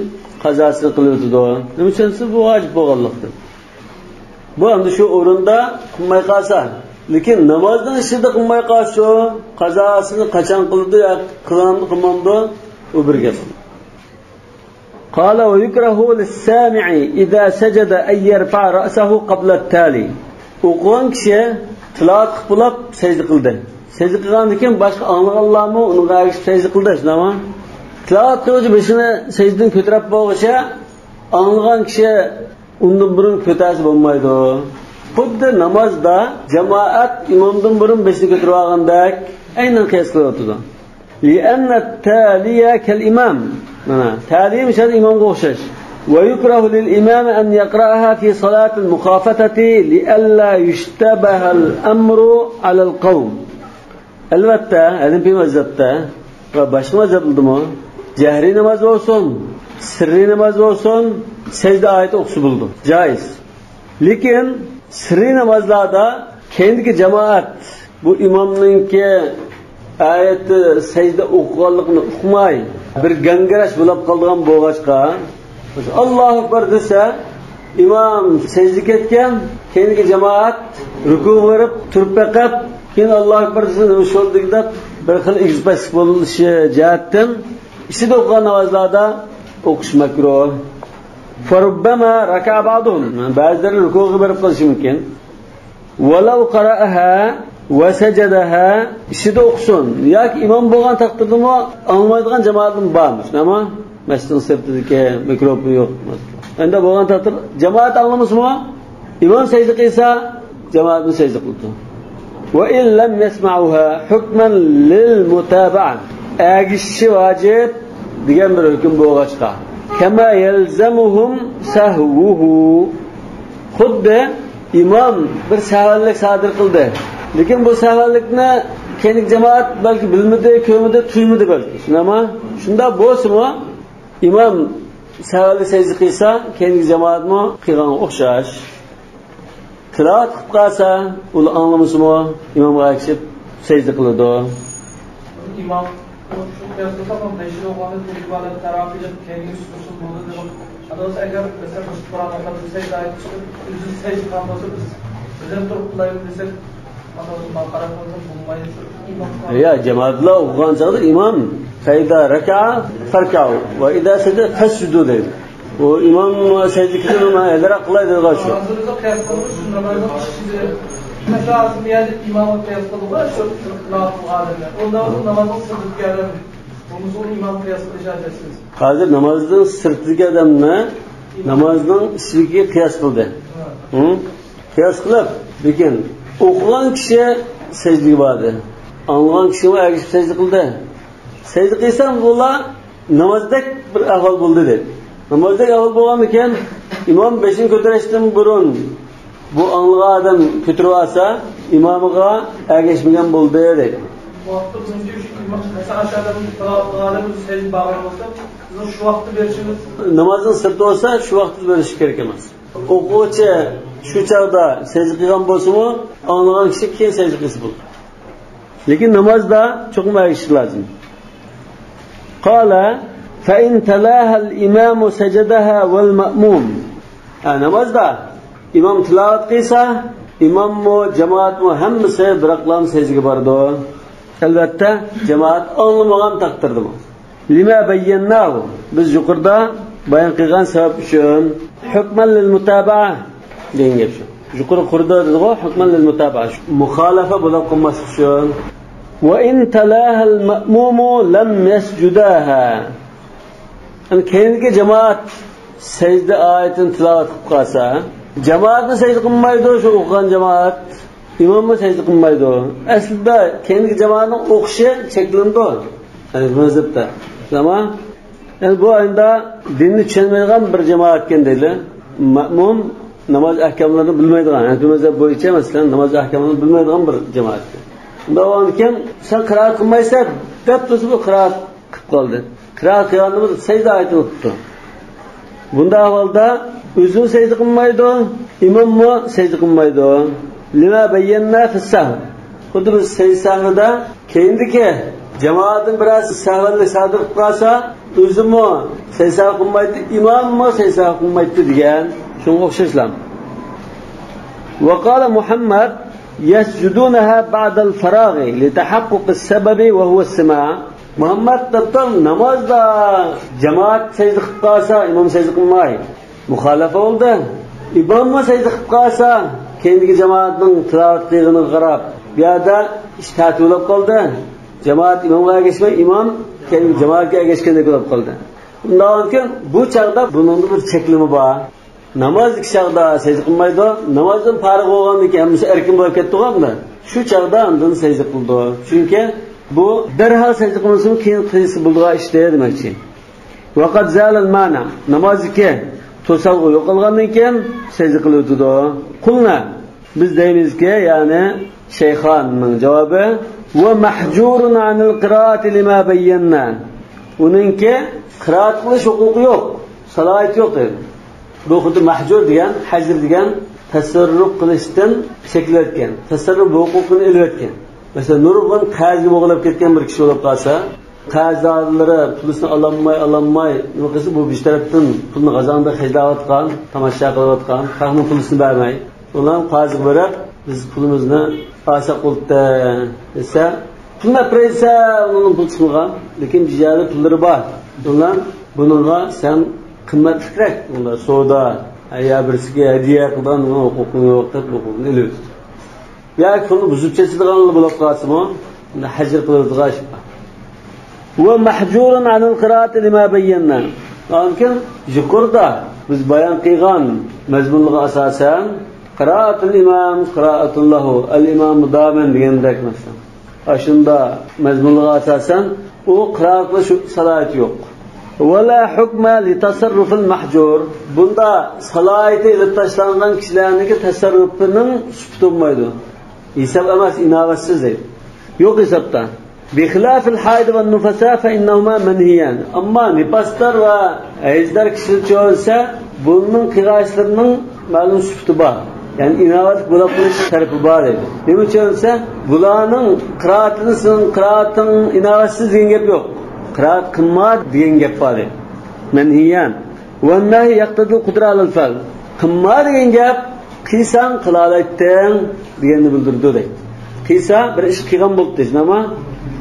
قازاسىنى قىلىۋېتىدۇ. نېمە ئۈچۈن دېسە، بۇ ۋاجىپ بولغانلىقتىن. بۇ ئەمدى شۇ ئورۇندا قىلماي قالسا، لېكىن نامازنىڭ ئىچىدە قىلماي قالسا، قازاسىنى قاچان قىلىدۇ يا قىلامدۇ قىلمامدۇ، ئۇ بىر گەپ. قال ويكره للسامع إذا سجد أن يرفع رأسه قبل التالي. ئوقۇغان كىشى تىلاۋەت قىلىپ بولۇپ سەجدە قىلدى. سەجدە قىلغاندىن كېيىن باشقا ئاڭلىغانلارمۇ ئۇنىڭغا ئەگىشىپ سەجدە قىلدى، شۇنداقمۇ؟ تىلاۋەت قىلغۇچى بېشىنى سەجدىدىن كۆتۈرۈپ بولغۇچە ئاڭلىغان كىشى ئۇندىن بۇرۇن كۆتەرسە بولمايدۇ. خۇددى نامازدا جامائەت ئىمامدىن بۇرۇن بېشىنى كۆتۈرۈپ ئالغاندەك ئەينەن قىياس قىلىۋاتىدۇ. لأن التالي كالإمام. مانا، تالى مىسال ئىمامغا ئوخشاش. ويكره للإمام أن يقرأها في صلاة المخافتة لئلا يشتبه الأمر على القوم. ئەلۋەتتە، ھەنەپىي مەزھەپتە ۋە باشقا مەزھەپلەردىمۇ جەھرىي ناماز بولسۇن، سىررىي ناماز بولسۇن، سەجدە ئايىتى ئوقۇسا بولىدۇ. جائىز. لېكىن سىررىي نامازلاردا كەينىدىكى جامائەت بۇ ئىمامنىڭكى ئايەتتە سەجدە ئوقۇغانلىقىنى ئۇقماي، بىر گاڭگىراش بولاپ قالىدىغان بولغاچقا، ئاللاھۇ ئەكبەر دېسە، ئىمام سەجدىگە كەتكەن، كەينىدىكى جامائەت رۇكۇغا بېرىپ، تۇرۇپ بېقىپ، كېيىن ئاللاھۇ ئەكبەر دېسە، نېمە ئىش بولدى دەپ، بىر خىل ئېگىز-پەسلىك بولۇشى جەھەتتىن ئىچىدە ئوقۇغان نامازلاردا ئوقۇش مەكرۇھ. فربما ركع بعضهم. بەزىلىرى رۇكۇغا بېرىپ قېلىشى مۇمكىن. ولو قرأها وسجدها، ئىچىدە ئوقۇسۇن. ياكى ئىمام بولغان تەقدىردىمۇ ئاڭلىمايدىغان جامائەتمۇ بارمۇ؟ شۇنداقمۇ؟ مەسچىتنىڭ سىرتىدىكى مىكروفون يوق. ئەندى بولغان تەقدىر جامائەت ئاڭلىمىسىمۇ، ئىمام سەجدە قىلسا، جامائەتمۇ سەجدە قىلىدۇ. وإن لم يسمعوها حكما للمتابعة. ئەگىشىشى ۋاجىپ دېگەن بىر ھۆكۈم بولغاچقا. كما يلزمهم سهوه. خۇددى ئىمام بىر سەھۋەنلىك سادىر قىلدى. لېكىن بۇ سەھۋەنلىكنى كەينىدىكى جامائەت بەلكى بىلمىدى، كۆرمىدى، تۇيمىدى بەلكى. شۇنداقمۇ؟ شۇنداق بولسىمۇ، ئىمام سەھۋەنلىك سەجدە قىلسا، كەينىدىكى جامائەتمۇ قىلغانغا ئوخشاش. تىلاۋەت قىلىپ قالسا، ئۇلار ئاڭلىمىسىمۇ، ئىمامغا ئەگىشىپ سەجدە قىلىدۇ. ئىمام شۇ قىياس قىلساق، بېشىدا ئوقۇغاندا تىل ئىبادەت تەرەققىي قىلىپ، كەينىگە سۈرسە بولدى دەپ. ئەمەسە ئەگەر، مەسىلەن، بىز قۇرئان ئوقۇپ سەجدە ئايىتى چىقىپ، ئۆزى سەجدە قىلغان بولسا، بىز بىردەم تۇرۇپ قىلايلى دېسەك، ئەمەسە ماڭا قاراپ قالسا بولمايدۇ. شۇ ئىمام يا، جامائەت بىلەن ئوقۇغان چاغدا ئىمام فەئىزا رەكەئە فەركەئۇ ۋە ئىزا سەجەدە فەسجۇدۇ دەيدۇ. ئۇ ئىمام سەجدە قىلسا، مەن ئەلرەق قىلاي دەيدىغان شۇ. ھازىر بىز قىياس قىلىمىز، شۇ نامازنىڭ ئىچىدە، مەسىلەن، ھازىر بۇ يەردە ئىمامغا قىياس قىلدۇق، شۇ تىلاۋەت قىلغان ئادەملەر. ئۇنداق بولسا نامازنىڭ سىرتىدىكى ئادەم، بولمىسا ئۇنى ئىمام قىياس قىلىش ھاجەتسىز. ھازىر نامازنىڭ سىرتىدىكى ئادەمنى نامازنىڭ ئىچىدىكى قىياس قىلدى. ھە. ھە؟ قىياس قىلىپ، لېكىن ئوقۇغان كىشى سەجدىگە باردى. ئاڭلىغان كىشىمۇ ئەگىشىپ سەجدە قىلدى. سەجدە قىلسام، بۇلار نامازدەك بىر ئەھۋال بولدى دەيدۇ. نامازدەك ئەھۋال بولغاندىكىن، ئىمام بېشىنى كۆتۈرۈشتىن بۇرۇن بۇ ئاڭلىغان ئادەم كۆتۈرۈۋالسا، ئىمامىغا ئەگەشمىگەن بولدى دەيدۇ. بۇ ۋاقىتتا بىزنىڭكى شۇ ئىمام، مەسىلەن، ئاشۇ ئادەم تىلاۋەت قىلغان ئادەم بىز سەجدە بارغان بولسا، بىز شۇ ۋاقىتتا بېرىشىمىز. نامازنىڭ سىرتى بولسا، شۇ ۋاقىتتا بېرىش كېرەك ئەمەس. ئوقۇغۇچى شۇ چاغدا سەجدە قىلغان بولسىمۇ، ئاڭلىغان كىشى كېيىن سەجدە قىلسا بولىدۇ. لېكىن نامازدا چوقۇم ئەگىشىش لازىم. قال فإن تلاها الإمام سجدها والمأموم. ھە، نامازدا ئىمام تىلاۋەت قىلسا، ئىماممۇ، جامائەتمۇ ھەممىسى بىراقلام سەجدىگە بارىدۇ. ئەلۋەتتە، جامائەت ئاڭلىمىغان تەقدىردىمۇ. لما بيناه، بىز يۇقىرىدا بايان قىلغان سەۋەب ئۈچۈن. حكما للمتابعة دېگەن گەپ شۇ. يۇقىرى قۇردا دېدىغۇ، حكما للمتابعة. مۇخالىپە بولۇپ قالماسلىق ئۈچۈن. وإن تلاها المأموم لم يسجداها. يەنى كەينىدىكى جامائەت سەجدە ئايىتىنى تىلاۋەت قىلىپ قالسا، جامائەتمۇ سەجدە قىلمايدۇ، شۇ ئوقۇغان جامائەت، ئىماممۇ سەجدە قىلمايدۇ. ئەسلىدە كەينىدىكى جامائەتنىڭ ئوقۇشى چەكلىنىدۇ. يەنى بۇ مەزھەپتە. تامام. يەنى بۇ ئايدا دىننى چۈشەنمەيدىغان بىر جامائەتكەن دەيلى. مەمۇم ناماز ئەھكاملىرىنى بىلمەيدىغان، ھەنەفىي مەزھەپ بويىچە، مەسىلەن، ناماز ئەھكاملىرىنى بىلمەيدىغان بىر جامائەتكەن. شۇنداق بولغاندىكىن، سەن قىرائەت قىلمايسەن دەپ تۇرسا، بۇ قىرائەت قىلىپ قالدى. قىرائەت قىلغاندا بىر سەجدە ئايىتىنى ئوقۇپتۇ. بۇنداق ئەھۋالدا ئۆزىمۇ سەجدە قىلمايدۇ، ئىماممۇ سەجدە قىلمايدۇ. لما بينا في السهو. خۇددى بىز سەجدە سەھۋىدە كەينىدىكى جامائەتتىن بىرەرسى سەھۋەنلىك سادىر قىلىپ قالسا، ئۆزىمۇ سەجدە سەھۋ قىلمايتتى، ئىماممۇ سەجدە سەھۋ قىلمايتتى دېگەن. شۇنىڭغا ئوخشاشلا. وقال محمد: يسجدونها بعد الفراغ لتحقق السبب وهو السماع. مۇھەممەد دەپتۇ، نامازدا جامائەت سەجدە قىلىپ قالسا، ئىمام سەجدە قىلماي، مۇخالىپە بولدى. ئىماممۇ سەجدە قىلىپ قالسا، كەينىدىكى جامائەتنىڭ تىلاۋەت قىلغىنىغا قاراپ، بۇ يەردە ئىش تەتۈر بولۇپ قالدى. جامائەت ئىمامغا ئەگەشمەي، ئىمام كەينىدىكى جامائەتكە ئەگەشكەندەك بولۇپ قالدى. ئۇنداقكەن، بۇ چاغدا بۇنىڭدا بىر چەكلىمە بار. نامازدىكى چاغدا سەجدە قىلمايدۇ. نامازدىن پارىغ بولغاندىن كېيىن ھەممىسى ئەركىن بولۇپ كەتتىغۇ ئەمدى. شۇ چاغدا ئاندىن سەجدە قىلىدۇ. چۈنكى بۇ دەرھال سەجدە قىلمىسىمۇ كېيىن قىلسا بولىدىغان ئىشتى دېمەكچى. وقد زال المانع. نامازدىكى توسالغۇ يوقالغاندىن كېيىن سەجدە قىلىۋېتىدۇ. قلنا. بىز دەيمىزكى، يەنى شەيخاننىڭ جاۋابى، ومحجور عن القراءة لما بينا. ئۇنىڭكى قىرائەت قىلىش ھوقۇقى يوق، سالاھىيىتى يوق دەيدۇ. بۇ خۇددى مەھجۇر دېگەن، ھەجر دېگەن تەسەررۇپ قىلىشتىن چەكلەۋەتكەن، تەسەررۇپ ھوقۇقىنى ئېلىۋەتكەن. مەسىلەن، نۇرغۇن قەرزگە بوغۇلۇپ كەتكەن بىر كىشى بولۇپ قالسا، قەرزدارلىرى پۇلىسىنى ئالالماي، ئالالماي، نېمە قىلسا، بۇ بىر تەرەپتىن پۇلنى غازاڭدا خەجلەۋاتقان، تاماشا قىلىۋاتقان، خەقنىڭ پۇلىسىنى بەرمەي، ئۇلار قازىغا بېرىپ، بىز پۇلىمىزنى ئالساق بولدى دېسە، پۇلنى ئەپ بېرەي دېسە، ئۇنىڭ پۇلى چىقمىغان، لېكىن بىر يەردە پۇللىرى بار. ئۇلار بۇنىڭغا سەن قىممەتلىكرەك، ئۇلار سودا، يا بىرسىگە ھەدىيە قىلىدىغان ھوقۇقۇڭ يوق دەپ، ھوقۇقنى ئېلىۋېتىدۇ. ياكى پۇلنى بۇزۇپ چېچىدىغانلا بولۇپ قالسىمۇ، ھەجر قىلىۋېتىدىغان ئىش بار. ومحجور عن القراءة لما بينا. ئاندىن يۇقىرىدا بىز بايان قىلغان مەزمۇنلارغا ئاساسەن، قىرائەتۇل ئىمام قىرائەتۇن لەھۇ، ئەل ئىمامۇ دائىمەن دېگەندەك مەسىلەن. ئاشۇنداق مەزمۇنلارغا ئاساسەن، ئۇ قىرائەت قىلىش سالاھىيىتى يوق. ولا حكم لتصرف المحجور. بۇندا سالاھىيىتى ئېلىپ تاشلانغان كىشىلەرنىڭكى تەسەررۇپىنىڭ سۈپىتى بولمايدۇ. ھېساب ئەمەس، ئىناۋەتسىز دەيدۇ. يوق ھېسابتا. بخلاف الحائض والنفساء فإنهما منهيان. ئەمما نىپاسدار ۋە ھەيزدار كىشىلەر چۈشۈرسە، بۇنىڭ قىلغان ئىشلىرىنىڭ مەلۇم سۈپىتى بار. يەنى ئىناۋەتلىك بولۇپ قېلىش تەرىپى بار دەيدۇ. نېمە ئۈچۈن دېسە، بۇلارنىڭ قىرائىتىنى سېنىڭ قىرائىتىڭ ئىناۋەتسىز دېگەن گەپ يوق. قىرائەت قىلما دېگەن گەپ بار دەيدۇ. مەنھىيان. والنهي يقتضي القدرة على الفعل. قىلما دېگەن گەپ، قىلساڭ قىلالايتتىڭ دېگەننى بىلدۈرىدۇ دەيدۇ. قىلسا بىر ئىش قىلغان بولدى، شۇنداقمۇ؟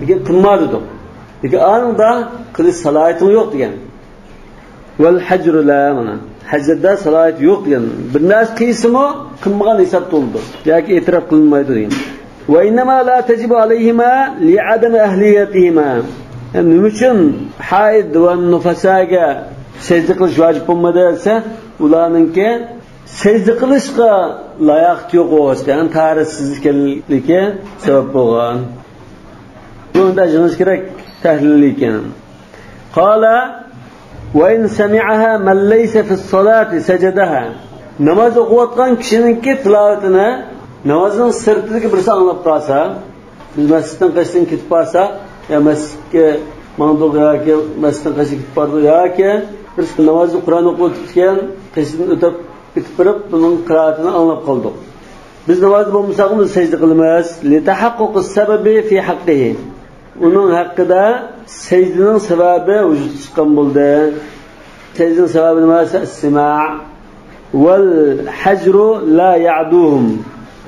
لېكىن قىلما دېدۇق. لېكىن ئانىڭدا قىلىش سالاھىيىتىڭ يوق دېگەن. والحجر لا، مانا، ھەجردا سالاھىيەت يوق دېگەن. بىر نەرسە قىلسىمۇ، قىلمىغان ھېسابتا بولىدۇ ياكى ئېتىراپ قىلىنمايدۇ دېگەن. وإنما لا تجب عليهما لعدم أهليتهما. نېمە ئۈچۈن ھائىد ۋە نۇفەساگە سەجدە قىلىش ۋاجىپ بولمىدى دېسە، ئۇلارنىڭكى سەجدە قىلىشقا لاياقىتى يوق بولغاچقا، يەنى تاھارەتسىز ئىكەنلىكى سەۋەب بولغان. بۇندا جىڭىش كېرەك تەھلىل ئىكەن. قال: وإن سمعها من ليس في الصلاة سجدها. ناماز ئوقۇۋاتقان كىشىنىڭكى تىلاۋىتىنى نامازنىڭ سىرتىدىكى بىرسى ئاڭلاپ قالسا، بىز مەسچىتنىڭ قېشىدىن كېتىپ بارساق، يا مەسچىتكە ماڭدۇق ياكى مەسچىتنىڭ قېشىغا كېتىپ باردۇق ياكى بىر نامازدا قۇرئان ئوقۇۋېتىپتىكەن، قېشىدىن ئۆتۈپ كېتىپ بېرىپ، بۇنىڭ قىرائىتىنى ئاڭلاپ قالدۇق. بىز نامازدا بولمىساقمۇ بىز سەجدە قىلىمىز. لتحقق السبب في حقه. ئۇنىڭ ھەققىدە سەجدىنىڭ سەۋەبى ۋۇجۇدقا چىققان بولدى. سەجدىنىڭ سەۋەبى نېمە دېسە، السماع. والحجر لا يعدوهم.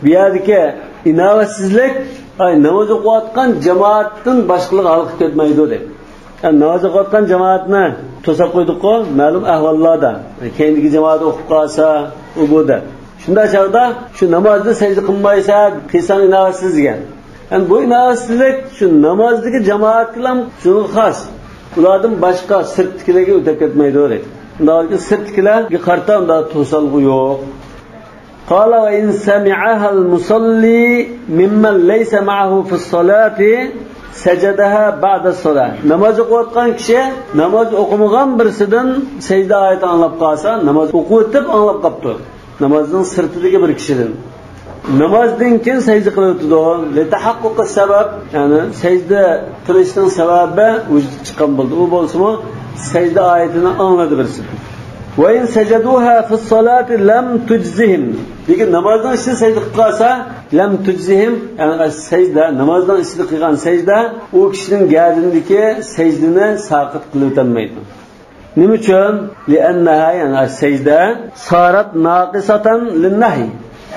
بۇ يەردىكى ئىناۋەتسىزلىك، ئاي، ناماز ئوقۇۋاتقان جامائەتتىن باشقىلارغا ھالقىپ كەتمەيدۇ دەيدۇ. ناماز ئوقۇۋاتقان جامائەتنى توساپ قويدۇققۇ، مەلۇم ئەھۋاللاردا. كەينىدىكى جامائەت ئوقۇپ قالسا، ئۇ بۇ دەپ. شۇنداق چاغدا شۇ نامازدا سەجدە قىلمايسەن، قىلساڭ ئىناۋەتسىز دېگەن. يەنى بۇ ئىناۋەتسىزلىك شۇ نامازدىكى جامائەتكىلا شۇنىڭغا خاس. ئۇلاردىن باشقا سىرتتىكىلەرگە ئۆتۈپ كەتمەيدۇ دەيدۇ. ئۇنداق سىرتتىكىلەرگە قارىتا ئۇنداق توسالغۇ يوق. قال وإن سمعها المصلي ممن ليس معه في الصلاة سجدها بعد الصلاة. ناماز ئوقۇۋاتقان كىشى ناماز ئوقۇمىغان بىرسىدىن سەجدە ئايىتى ئاڭلاپ قالسا، ناماز ئوقۇۋېتىپ ئاڭلاپ قاپتۇ. نامازنىڭ سىرتىدىكى بىر كىشىدىن. نامازدىن كېيىن سەجدە قىلىۋېتىدۇ. لتحقق السبب، يەنى سەجدە قىلىشنىڭ سەۋەبى ۋۇجۇدقا چىققان بولدى. ئۇ بولسىمۇ سەجدە ئايىتىنى ئاڭلىدى بىرسى. وإن سجدوها في الصلاة لم تجزهم. لېكىن نامازنىڭ ئىچىدە سەجدە قىلىپ قالسا، لم تجزهم، يەنى سەجدە، نامازنىڭ ئىچىدە قىلغان سەجدە ئۇ كىشىنىڭ گەدىنىدىكى سەجدىنى ساقىت قىلىۋېتەلمەيدۇ. نېمە ئۈچۈن؟ لأنها، يەنى سەجدە، صارت ناقصة للنهي.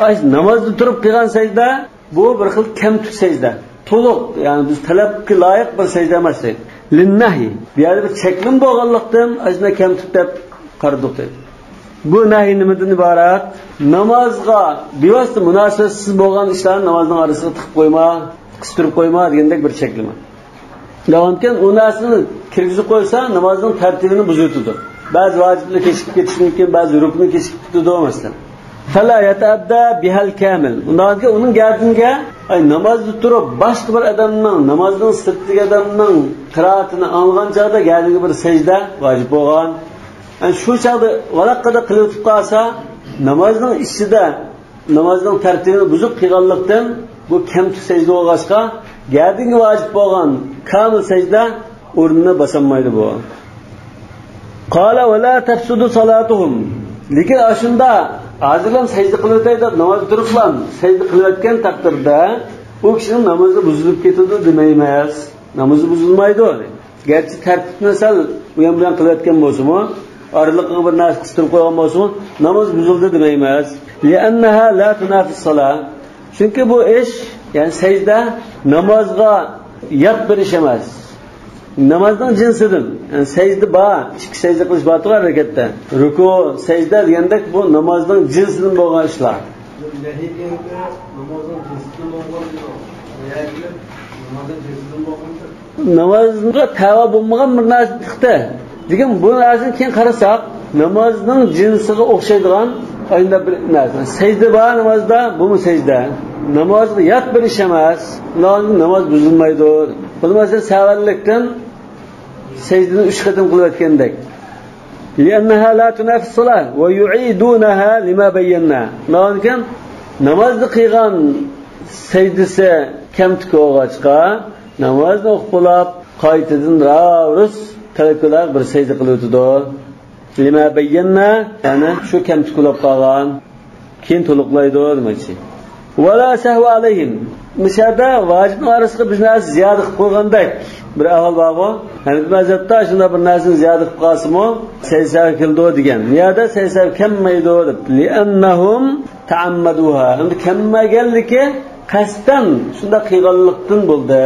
ئاش نامازدا تۇرۇپ قىلغان سەجدە بۇ بىر خىل كەمتۈك سەجدە. تولۇق، يەنى بىز تەلەپكە لايىق بىر سەجدە ئەمەس دەيدۇ. للنهي. بۇ يەردە بىر چەكلىمە بولغانلىقتىن ئاشۇنداق كەمتۈك دەپ قارىدۇق دەيدۇ. بۇ نەھي نېمىدىن ئىبارەت؟ نامازغا بىۋاسىتە مۇناسىۋەتسىز بولغان ئىشلارنى نامازنىڭ ئارىسىغا تىقىپ قويما، قىستۇرۇپ قويما دېگەندەك بىر چەكلىمە. داۋامكەن ئۇ نەرسىنى كىرگۈزۈپ قويسا، نامازنىڭ تەرتىپىنى بۇزۇۋېتىدۇ. بەزى ۋاجىپلار كېچىكىپ كېتىشى مۇمكىن، بەزى رۇكنى كېچىكىپ كېتىدۇ، مەسىلەن. فلا يتأدى بها الكامل. ئۇنداق ئۇنىڭ گەدىنىگە، ئاي، نامازدا تۇرۇپ، باشقا بىر ئادەمنىڭ، نامازنىڭ سىرتىدىكى ئادەمنىڭ قىرائىتىنى ئاڭلىغان چاغدا گەدىنىگە بىر سەجدە ۋاجىپ بولغان. ئەنە شۇ چاغدا ۋالاققىدە قىلىۋېتىپ قالسا، نامازنىڭ ئىچىدە نامازنىڭ تەرتىپىنى بۇزۇپ قىلغانلىقتىن، بۇ كەمتۈك سەجدە بولغاچقا، گەدىنگە ۋاجىپ بولغان كامىل سەجدە ئورنىنى باسالمايدۇ بۇ. قال ولا تفسد صلاتهم. لېكىن ئاشۇندا ھازىرلا سەجدە قىلىۋېتەي دەپ ناماز تۇرۇپلا سەجدە قىلىۋەتكەن تەقدىردە ئۇ كىشىنىڭ نامىزى بۇزۇلۇپ كېتىدۇ دېمەيمىز. نامىزى بۇزۇلمايدۇ. گەرچە تەرتىپنى سەل ئۇيان-بۇيان قىلىۋەتكەن بولسىمۇ، ئارىلىقىغا بىر نەرسە قىستۇرۇپ قويغان بولسىمۇ، ناماز بۇزۇلدى دېمەيمىز. لأنها لا تنافي الصلاة. چۈنكى بۇ ئىش، يەنى سەجدە نامازغا يات بىر ئىش ئەمەس. نامازنىڭ جىنسىدىن، يەنى سەجدە بار، ئىككى سەجدە قىلىش بار تۇرغان ھەرىكەتتە. رۇكۇ، سەجدە دېگەندەك بۇ نامازنىڭ جىنسىدىن بولغان ئىشلار. نەھىي دېگەندە نامازنىڭ جىنسىدىن بولغان ياكى نامازنىڭ جىنسىدىن بولغان نامازغا تەۋە بولمىغان بىر نەرسە چىقتى. لېكىن بۇ نەرسىنى كېيىن قارىساق، نامازنىڭ جىنسىغا ئوخشايدىغان ئاينىدا بىر نەرسە. سەجدە بار نامازدا، بۇمۇ سەجدە. نامازغا يات بىر ئىش ئەمەس. ناماز، ناماز بۇزۇلمايدۇ. بۇنى مەسىلەن، سەۋەنلىكتىن سەجدىنى ئۈچ قېتىم قىلىۋەتكەندەك. لأنها لا تنافي الصلاة ويعيدونها لما بينا. نامازدا قىلغان سەجدىسى كەمتۈك بولغاچقا، نامازنى ئوقۇپ بولاپ، قايتىدىن راۋۇرۇس تەۋەككۈللەپ بىر سەجدە قىلىۋېتىدۇ. لما بينا، يەنى شۇ كەمتۈك بولۇپ قالغان، كېيىن تولۇقلايدۇ دېمەكچى. ولا سهو عليهم. مۇشۇ يەردە ۋاجىپنىڭ ئارىسىغا بىر نەرسە زىيادە قىلىپ قويغاندەك بىر ئەھۋال بارغۇ. ھەنەفىي مەزھەپتە شۇنداق بىر نەرسىنى زىيادە قىلىپ قالسىمۇ سەجدە سەھۋى كېلىدۇ دېگەن. بۇ يەردە سەجدە سەھۋى كەلمەيدۇ دەپ. لأنهم تعمدوها. ئەمدى كەلمىگەنلىكى قەستەن شۇنداق قىلغانلىقتىن بولدى.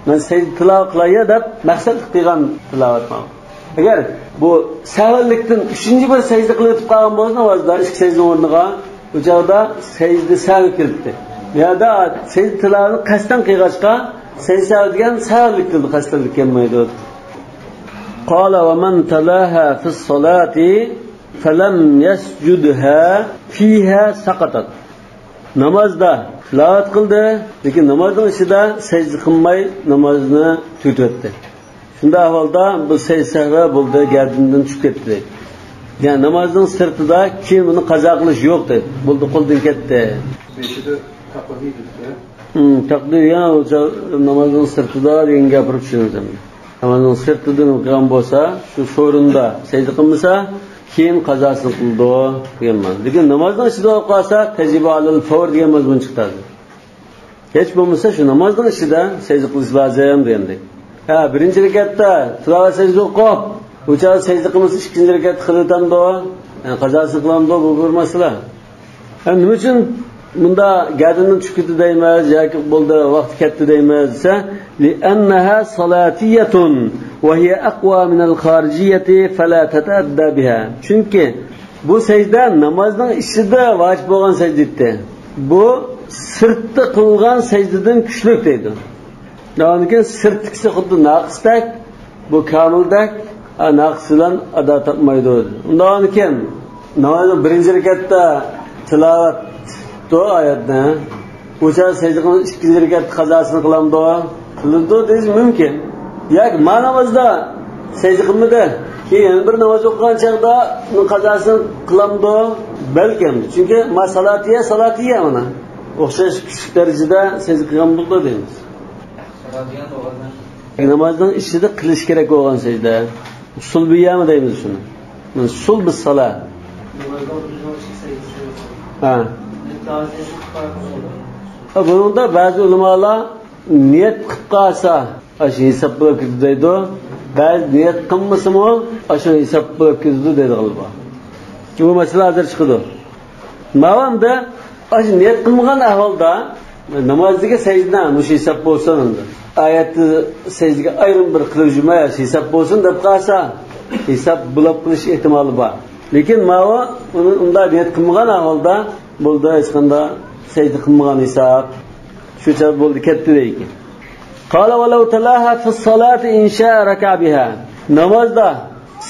مەن سەجدە تىلاۋەت قىلاي دەپ مەقسەتلىك قىلغان تىلاۋەت مانا. ئەگەر بۇ سەھۋىلىكتىن ئۈچىنچى بىر سەجدە قىلىۋېتىپ قالغان بولسا نامازدا ئىككى سەجدىنىڭ ئورنىغا، بۇ چاغدا سەجدە سەھۋى كىرىپتۇ. بۇ يەردە سەجدە تىلاۋەتنى قەستەن قىلغاچقا، سەجدە سەھۋى دېگەن سەھۋىلىك كىرىدۇ، قەستەنلىك كەلمەيدۇ. قال ومن تلاها في الصلاة فلم يسجدها فيها سقطت. نامازدا تىلاۋەت قىلدى، لېكىن نامازنىڭ ئىچىدە سەجدە قىلماي نامازنى تۈگىتىۋەتتى. شۇنداق ئەھۋالدا بۇ سەجدە سەھۋى بولدى، گەدىنىدىن چۈشۈپ كەتتى. يەنى نامازنىڭ سىرتىدا، كېيىن بۇنى قازا قىلىش يوق دەيدۇ. بولدى، قولدىن كەتتى. بېشىدا تەقدىر دېدى. ھىم، تەقدىر يەنە ئۇ چاغ نامازنىڭ سىرتىدا دېگەن گەپنى چۈشىنىمىز ئەمدى. نامازنىڭ سىرتىدىن قىلغان بولسا، شۇ سورۇندا سەجدە قىلمىسا، كېيىن قازاسىنى قىلىدۇ دېگەن مەنە. لېكىن نامازنىڭ ئىچىدە بولۇپ قالسا، تەجىبۇ ئەلەل فەۋر دېگەن مەزمۇن چىقتى ھازىر. ھېچ بولمىسا شۇ نامازنىڭ ئىچىدە سەجدە قىلىش لازىم دېگەندەك. ھە، بىرىنچى رەكەتتە تىلاۋەت سەجدە ئوقۇپ، ئۇ چاغدا سەجدە قىلمىسا، ئىككىنچى رەكەتتە قىلىۋېتەمدۇ؟ يەنى قازاسىنى قىلامدۇ؟ بۇ بىر مەسىلە. ھە، نېمە ئۈچۈن مۇندا گەدىنىدىن چۈشۈپ كېتىدۇ دەيمىز ياكى بولدى، ۋاقتى كەتتى دەيمىز دېسە، لأنها صلاتية وهي أقوى من الخارجية فلا تتأدى بها. چۈنكى بۇ سەجدە نامازنىڭ ئىچىدە ۋاجىپ بولغان سەجدە ئىدى. بۇ سىرتتا قىلغان سەجدىدىن كۈچلۈك دەيدۇ. ئۇنىڭدىن كېيىن سىرتتىكىسى خۇددى ناقىستەك، بۇ كامىلدەك، ھە، ناقىس بىلەن ئادا تاپمايدۇ. ئۇنداقكەن، نامازنىڭ بىرىنچى رەكەتتە تىلاۋەت ئېتىپتۇ ئايەتنى. ئۇ چاغدا سەجدە قىلىپ ئىككىنچى رەكەتتە قازاسىنى قىلامدۇ؟ قىلىدۇ دېيىش مۇمكىن. ياكى ما نامازدا سەجدە قىلمىدى، كېيىن يەنە بىر ناماز ئوقۇغان چاغدا ئۇنىڭ قازاسىنى قىلامدۇ؟ بەلكىم. چۈنكى ما سالاتىيە، سالاتىيە مانا. ئوخشاش كۈچلۈك دەرىجىدە سەجدە قىلغان بولىدۇ دەيمىز. نامازنىڭ ئىچىدە قىلىش كېرەك بولغان سەجدە. سۇلبىيەمۇ دەيمىز شۇنى. سۇلبى سالا. ھە. بۇنىڭدا بەزى ئۆلىمالار نىيەت قىلىپ قالسا، ئاشۇ ھېساب بولۇپ كېتىدۇ دەيدۇ. بەزى نىيەت قىلمىسىمۇ، ئاشۇ ھېساب بولۇپ كېتىدۇ دەيدىغانلار بار. بۇ مەسىلە ھازىر چىقىدۇ. ماۋۇ ئەمدى ئاشۇ نىيەت قىلمىغان ئەھۋالدا نامازدىكى سەجدە مۇشۇ ھېساب بولسۇن ئەمدى. ئايەتتە سەجدىگە ئايرىم بىر قىلىپ يۈرمەي، ھېساب بولسۇن دەپ قالسا، ھېساب بولۇپ قېلىش ئېھتىمالى بار. لېكىن ماۋۇ ئۇنى ئۇنداق نىيەت قىلمىغان ئەھۋالدا بولدى، ھېچقانداق سەجدە قىلمىغان ھېساب. شۇ چاغ بولدى، كەتتى دەيدىكەن. قال ولو تلاها في الصلاة إن شاء ركع بها. نامازدا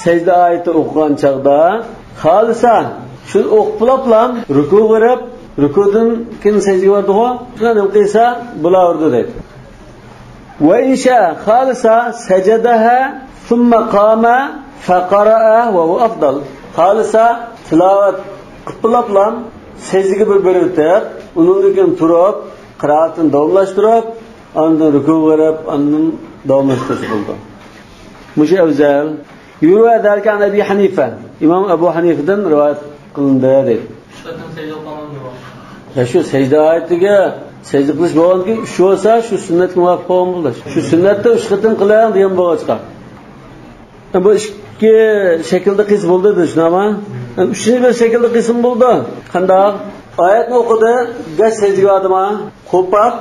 سەجدە ئايىتى ئوقۇغان چاغدا خالىسا، شۇ ئوقۇپ بولۇپلا رۇكۇغا بېرىپ، رۇكۇدىن كېيىن سەجدىگە باردىغۇ، شۇنى نېمە قىلسا بولاۋېرىدۇ دەيدۇ. وإن شاء، خالىسا سجدها ثم قام فقرأ وهو أفضل. خالىسا تىلاۋەت قىلىپ بولۇپلا سەجدىگە بىر بېرىۋېتىپ، ئۇنىڭدىن كېيىن تۇرۇپ، قىرائەتنى داۋاملاشتۇرۇپ، ئاندىن رۇكۇغا بېرىپ، ئاندىن داۋاملاشتۇرسا بولىدۇ. مۇشۇ ئەۋزەل. يروى ذلك عن أبي حنيفة. ئىمام ئەبۇ ھەنىفىدىن رىۋايەت قىلىندى دەيدۇ. ئۈچ قېتىم سەجدە قىلغان. يا شۇ سەجدە ئايىتىگە سەجدە قىلىش بولغاندىكىن، ئۈچ بولسا، شۇ سۈننەتكە مۇۋاپىق بولغان بولىدۇ. شۇ سۈننەتتە ئۈچ قېتىم قىلىڭ دېگەن بولغاچقا. بۇ ئىككى شەكىلدە قىلسا بولدى دېدى، شۇنداقمۇ؟ ئۈچىنچى بىر شەكىلدە قىلسىمۇ بولىدۇ. قانداق؟ ئايەتنى ئوقۇدى، گەج سەجدىگە باردىما؟ قوپاپ،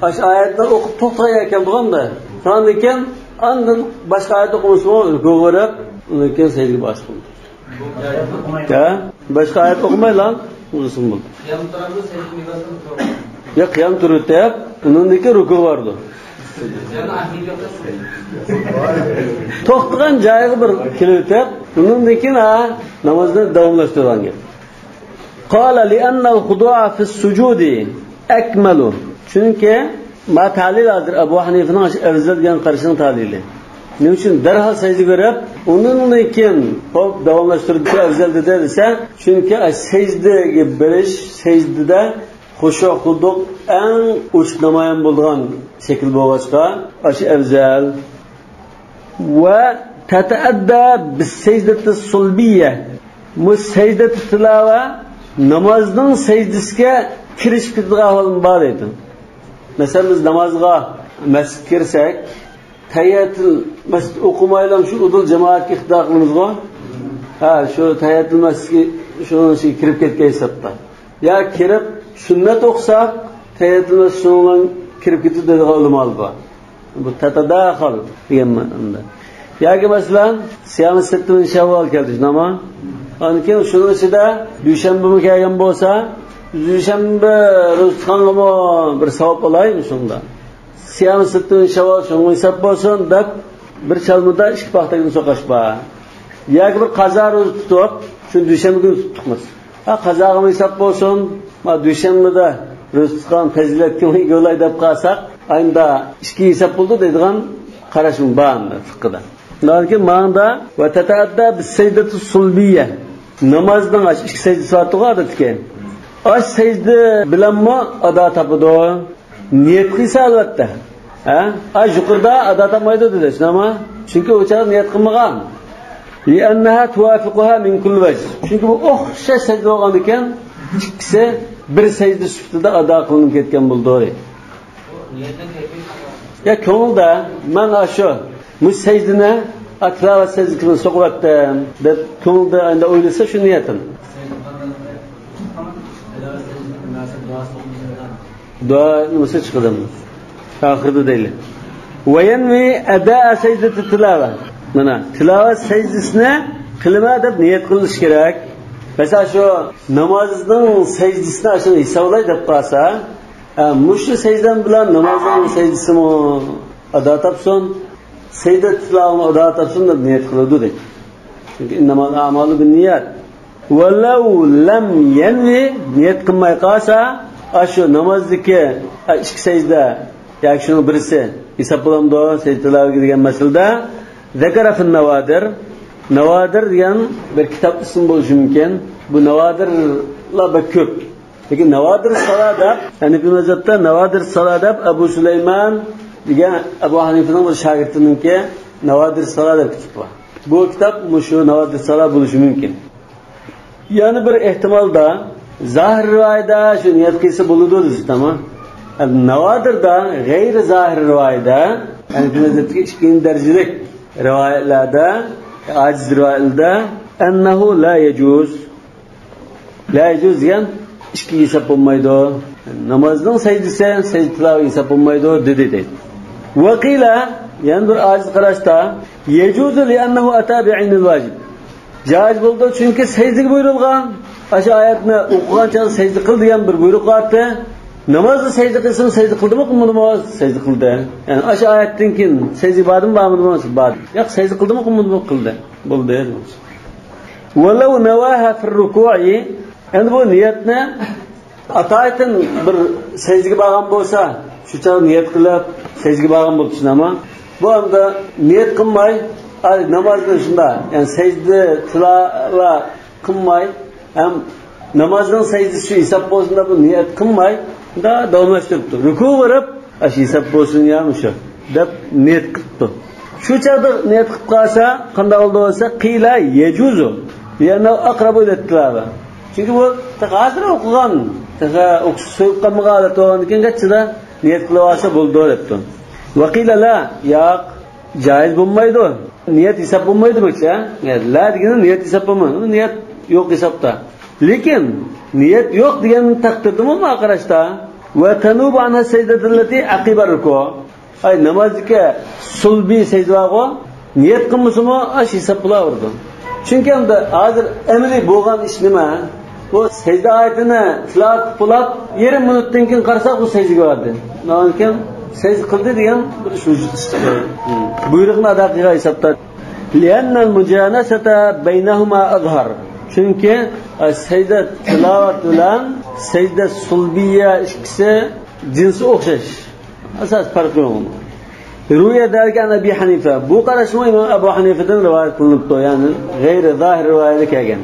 ئاشۇ ئايەتنى ئوقۇپ توختىغان ئىكەن بولغاندا. شۇنىڭدىن كېيىن ئاندىن باشقا ئايەت ئوقۇمىسىمۇ، رۇكۇغا بېرىپ، ئۇنىڭدىن كېيىن سەجدىگە باشلىدى. ھە؟ باشقا ئايەت ئوقۇمايلا، ئۇزىسىمۇ بولدى. يا، قىيام تۇرۇۋېتىپ، ئۇنىڭدىن كېيىن رۇكۇغا بارىدۇ. توختىغان جايىغا بىر كېلىۋېتىپ، ئۇنىڭدىن كېيىن، ھە، نامازنى داۋاملاشتۇرغان گەپ. قال لأن الخضوع في السجود أكمل. چۈنكى ما تەلىل ھازىر ئەبۇ ھەنىفىنىڭ ئەۋزەل دېگەن قارىشىنىڭ تەلىلى. نېمە ئۈچۈن دەرھال سەجدىگە بېرىپ، ئۇنىڭدىن كېيىن، خوپ، داۋاملاشتۇرۇپ ئەۋزەل دېدى دېسە، چۈنكى سەجدىگە بېرىش، سەجدىدە خۇشۇ، خۇدۇ ئەڭ ئوچۇق نامايان بولىدىغان شەكىل بولغاچقا، ئاشۇ ئەۋزەل. وتتأدى بالسجدة الصلبية. بۇ سەجدە تىلاۋە نامازنىڭ سەجدىسىگە كىرىشىپ كېتىدىغان ئەھۋالمۇ بار دەيدۇ. مەسىلەن، بىز نامازغا مەسچىتكە كىرسەك، تەھىيەتۇل مەسچىت ئوقۇمايلا شۇ ئۇدۇل جامائەتكە ئىقتىدا قىلىمىزغۇ؟ ھە، شۇ تەھىيەتۇل مەسچىتكە شۇنىڭ ئىچىگە كىرىپ كەتكەن ھېسابتا. يا كىرىپ سۈننەت ئوقۇساق، تەھىيەتۇل مەسچىت شۇنىڭ بىلەن كىرىپ كېتىدۇ دەيدىغان ئۆلىمالار بار. بۇ تەتەداخال دېگەن مەنىدە. ياكى مەسىلەن، سىيامى سىتتە مىن شەۋۋال كەلدى، شۇنداقمۇ؟ ئاندىن كېيىن شۇنىڭ ئىچىدە دۈشەنبىمۇ كەلگەن بولسا، دۈشەنبە روزا تۇتقانغىمۇ بىر ساۋاب ئالاي شۇندا. سىيامى سىتتە مىن شەۋۋال شۇنىڭغا ھېساب بولسۇن دەپ بىر چالمىدا ئىككى پاختەكنى سوقۇش بار. ياكى بىر قازا روزا تۇتۇپ، شۇ دۈشەنبە كۈنى تۇتتۇق مەسىلەن. ھە، قازاغىمۇ ھېساب بولسۇن، ما دۈشەنبىدە روزا تۇتقان پەزىلەتكە ئىگە بولاي دەپ قالساق، ئاينىدا ئىككى ھېساب بولدى دەيدىغان قاراشمۇ بار ئەمدى فىقىدا. لېكىن ماڭدا ۋە تەتەئەددا بىسسەجدەتۇ سۇلبىيە. نامازنىڭ ئاشۇ ئىككى سەجدىسى بارتۇغۇ ئادەتتىكى. ئاشۇ سەجدە بىلەنمۇ ئادا تاپىدۇ. نىيەت قىلسا ئەلۋەتتە. ھە؟ ئاي يۇقىرىدا ئادا تاپمايدۇ دېدى، شۇنداقمۇ؟ چۈنكى ئۇ چاغدا نىيەت قىلمىغان. لأنها توافقها من كل وجه. چۈنكى بۇ ئوخشاش سەجدە بولغاندىكىن، ئىككىسى بىر سەجدە سۈپىتىدە ئادا قىلىنىپ كەتكەن بولىدۇ. يا كۆڭۈلدە، مەن ئاشۇ، مۇشۇ سەجدىنى، ئا، تىلاۋەت سەجدىسىنى سوقۇۋەتتىم، دەپ كۆڭۈلدە ئەندە ئويلىسا شۇ نىيەتنى. دۇئا نېمىسى چىقىدۇ؟ ئاخىرىدا دەيلى. وينوي أداء سجدة التلاوة. مانا، تىلاۋەت سەجدىسىنى قىلىمەن دەپ نىيەت قىلىش كېرەك. مەسىلەن، شۇ نامازنىڭ سەجدىسىنى شۇنى ھېسابلاي دەپ قالسا، ھە، مۇشۇ سەجدەم بىلەن نامازنىڭ سەجدىسىمۇ ئادا تاپسۇن، سەجدە تىلاۋىمۇ ئادا تاپسۇن دەپ نىيەت قىلىدۇ دەيدۇ. چۈنكى إنما الأعمال بالنيات. ولو لم ينو، نىيەت قىلماي قالسا، ئاشۇ نامازدىكى، ئە، ئىككى سەجدە ياكى شۇنىڭ بىرسى ھېساب بولامدۇ سەجدە تىلاۋەتكە دېگەن مەسىلىدە، ذكر في النوادر. ناۋادىر دېگەن بىر كىتاب ئىسمى بولۇشى مۇمكىن. بۇ ناۋادىرلار بەك كۆپ. لېكىن ناۋادىر سالا دەپ، ھەنىفىي مەزھەپتە ناۋادىر سالا دەپ ئەبۇ سۇلايمان دېگەن ئەبۇ ھەنىفىنىڭ بىر شاگىرتىنىڭكى ناۋادىر سالا دەپ كىتابى بار. بۇ كىتاب مۇشۇ ناۋادىر سالا بولۇشى مۇمكىن. يەنە بىر ئېھتىمالدا، زاھىر رىۋايەتتە شۇ نىيەت قىلسا بولىدۇ دېسە، تامام. ناۋادىردا غەيرى زاھىر رىۋايەتتە، يەنى بۇ نۆۋەتتىكى ئىككىنچى دەرىجىلىك رىۋايەتلەردە، ئاجىز رىۋايەتلەردە، أنه لا يجوز. لا يجوز دېگەن ئىككى ھېساب بولمايدۇ. نامازنىڭ سەجدىسى سەجدە تىلاۋەت ھېساب بولمايدۇ، دېدى، دەيدۇ. وقيل، يەنە بىر ئاجىز قاراشتا، يجوز لأنه أتى بعين الواجب. جائىز بولىدۇ، چۈنكى سەجدىگە بۇيرۇلغان. ئاشۇ ئايەتنى ئوقۇغان چاغدا سەجدە قىل دېگەن بىر بۇيرۇق بارتى. نامازدا سەجدە قىلسىمۇ سەجدە قىلدىمۇ قىلمىدىمۇ؟ سەجدە قىلدى. يەنى ئاشۇ ئايەتتىن كېيىن سەجدە باردىمۇ بارمىدىمۇ؟ باردى. ياق، سەجدە قىلدىمۇ قىلمىدىمۇ؟ قىلدى. بولدى. ولو نواها في الركوع، ئەمدى بۇ نىيەتنى ئاتايىتىن بىر سەجدىگە بارغان بولسا، شۇ چاغدا نىيەت قىلىپ سەجدىگە بارغان بولۇپ تۇرسۇن، ئەمما بۇ ئاندا نىيەت قىلماي، ئاي، نامازنى شۇنداق، يەنى سەجدە تىلاۋەت قىلماي، ھەم نامازنىڭ سەجدىسى شۇ ھېساب بولسۇن دەپ نىيەت قىلماي، شۇنداق داۋاملاشتۇرۇپتۇ. رۇكۇ بېرىپ، ئاشۇ ھېساب بولسۇن يا مۇشۇ دەپ نىيەت قىپتۇ. شۇ چاغدا نىيەت قىپ قالسا، قانداق بولىدۇ دېسە، قىل يجوز، لأنه أقرب إلى التلاوة. چۈنكى بۇ تېخى ھازىر ئوقۇغان، تېخى ئوقۇش سۆيۈپ قالمىغان ھالەت بولغاندىكىن، گەرچىدە نىيەت قىلىۋالسا بولىدۇ دەپتۇ. وقيل لا، ياق، جائىز بولمايدۇ. نىيەت ھېساب بولمايدۇ بۇ كىشى. لا دېگىنى نىيەت ھېساب بولمايدۇ. نىيەت يوق ھېسابتا. لېكىن نىيەت يوق دېگەن تەقدىردىمۇ ما قاراشتا، وتنوب عنها السجدة التي عقب الركوع. ئاي، نامازدىكى سۇلبىي سەجدە بارغۇ، نىيەت قىلمىسىمۇ ئاشۇ ھېساب بولاۋېرىدۇ. چۈنكى ئەمدى ھازىر ئەمەلىي بولغان ئىش نېمە؟ بۇ سەجدە ئايىتىنى تىلاۋەت قىلىپ بولۇپ، يېرىم مىنۇتتىن كېيىن قارىساق، ئۇ سەجدىگە باردى. ئۇنىڭدىن كېيىن سەجدە قىلدى دېگەن بىر شۇ بۇيرۇقنى ئادا قىلغان ھېسابتا. لأن المجانسة بينهما أظهر. چۈنكى، ئە، سەجدە تىلاۋەت بىلەن سەجدە سۇلبىيە ئىككىسى جىنسى ئوخشاش. ئاساس پەرقى يوق. روي ذلك عن أبي حنيفة. بۇ قاراشمۇ ئىمام ئەبۇ ھەنىفىدىن رىۋايەت قىلىنىپتۇ، يەنى غەيرى زاھىر رىۋايەتتە كەلگەن.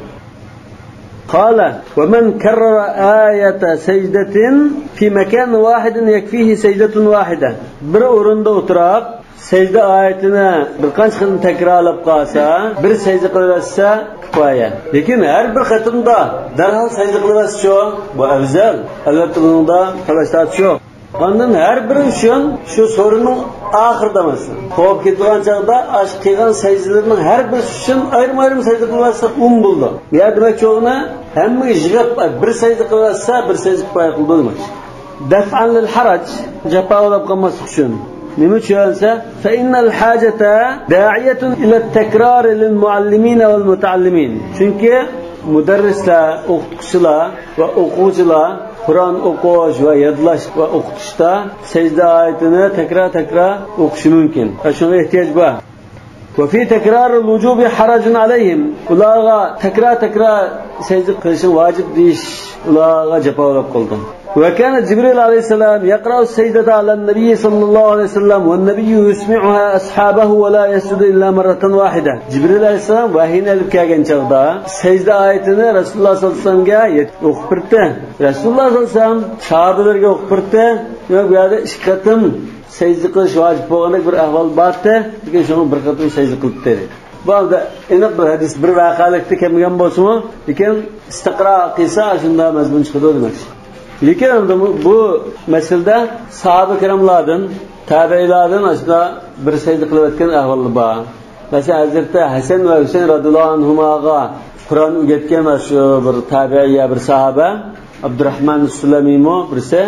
قال: ومن كرر آية سجدة في مكان واحد يكفيه سجدة واحدة. بىر ئورۇندا ئولتۇرۇپ، سەجدە ئايىتىنى بىر قانچە قېتىم تەكرارلاپ قالسا، بىر سەجدە قىلىۋەتسە كۇپايە. لېكىن ھەر بىر قېتىمدا دەرھال سەجدە قىلىۋەتسىچۇ، بۇ ئەۋزەل. ئەلۋەتتە، بۇنىڭدا تالاش-تارتىش يوق. ئاندىن ھەر بىرى ئۈچۈن شۇ سورۇننىڭ ئاخىرىدا، مەسىلەن، قوپۇپ كېتىدىغان چاغدا ئاشۇ قىلغان سەجدىلىرىنىڭ ھەر بىرسى ئۈچۈن ئايرىم-ئايرىم سەجدە قىلىۋەتسە ئۇن بولىدۇ. بۇ يەردە دېمەكچى بولغىنى، ھەممىگە يىغىپ بىر سەجدە قىلىۋەتسە، بىر سەجدە كۇپايە قىلىدۇ دېمەكچى. دفعا للحرج، جاپا بولاپ قالماسلىق ئۈچۈن. نېمە ئۈچۈن دېسە، فإن الحاجة داعية إلى التكرار للمعلمين والمتعلمين. چۈنكى مۇدەررىسلەر، ئوقۇتقۇچىلار ۋە ئوقۇغۇچىلار قۇرئان ئوقۇش ۋە يادلاش ۋە ئوقۇتۇشتا سەجدە ئايىتىنى تەكرار-تەكرار ئوقۇشى مۇمكىن. ۋە شۇڭا ئېھتىياج بار. وفي تكرار الوجوب حرج عليهم. ئۇلارغا تەكرار-تەكرار سەجدە قىلىشنى ۋاجىپ دېيىش ئۇلارغا جاپا بولاپ قالىدۇ. وكان جبريل عليه السلام يقرأ السجدة على النبي صلى الله عليه وسلم والنبي يسمعها أصحابه ولا يسجد إلا مرة واحدة. جىبرىل ئەلەيھىسسالام ۋەھىينى ئېلىپ كەلگەن چاغدا سەجدە ئايىتىنى رەسۇلۇللاھ سەللەللاھۇ ئەلەيھى ۋەسەللەمگە يەت-، ئوقۇپ بېرىپتۇ. رەسۇلۇللاھ سەللەللاھۇ ئەلەيھى ۋەسەللەم ساھابىلەرگە ئوقۇپ بېرىپتۇ. دېمەك، بۇ يەردە ئىككى قېتىم سەجدە قىلىش ۋاجىپ بولغاندەك بىر ئەھۋال بارتى، لېكىن شۇڭا بىر قېتىم سەجدە قىلىپتۇ. بۇ ھالدا ئېنىق بىر ھەدىس، بىر ۋەقەلىكتە كەلمىگەن بولسىمۇ، لېكىن ئىستىقرا قىلسا، شۇنداق مەزمۇن چىقىدۇ دېمەكچى. لېكىن بۇ، بۇ مەسىلىدە ساھابە كىراملاردىن، تابىئىيلاردىن ئاشۇنداق بىر سەجدە قىلىۋەتكەن ئەھۋاللار بار. مەسىلەن، ھەزرىتى ھەسەن ۋە ھۈسەيىن رەزىياللاھۇ ئەنھۇماغا قۇرئان ئۆگەتكەن مانا شۇ بىر تابىئىي يا بىر ساھابە، ئابدۇراھمان سۇلەمىمۇ بىرسى،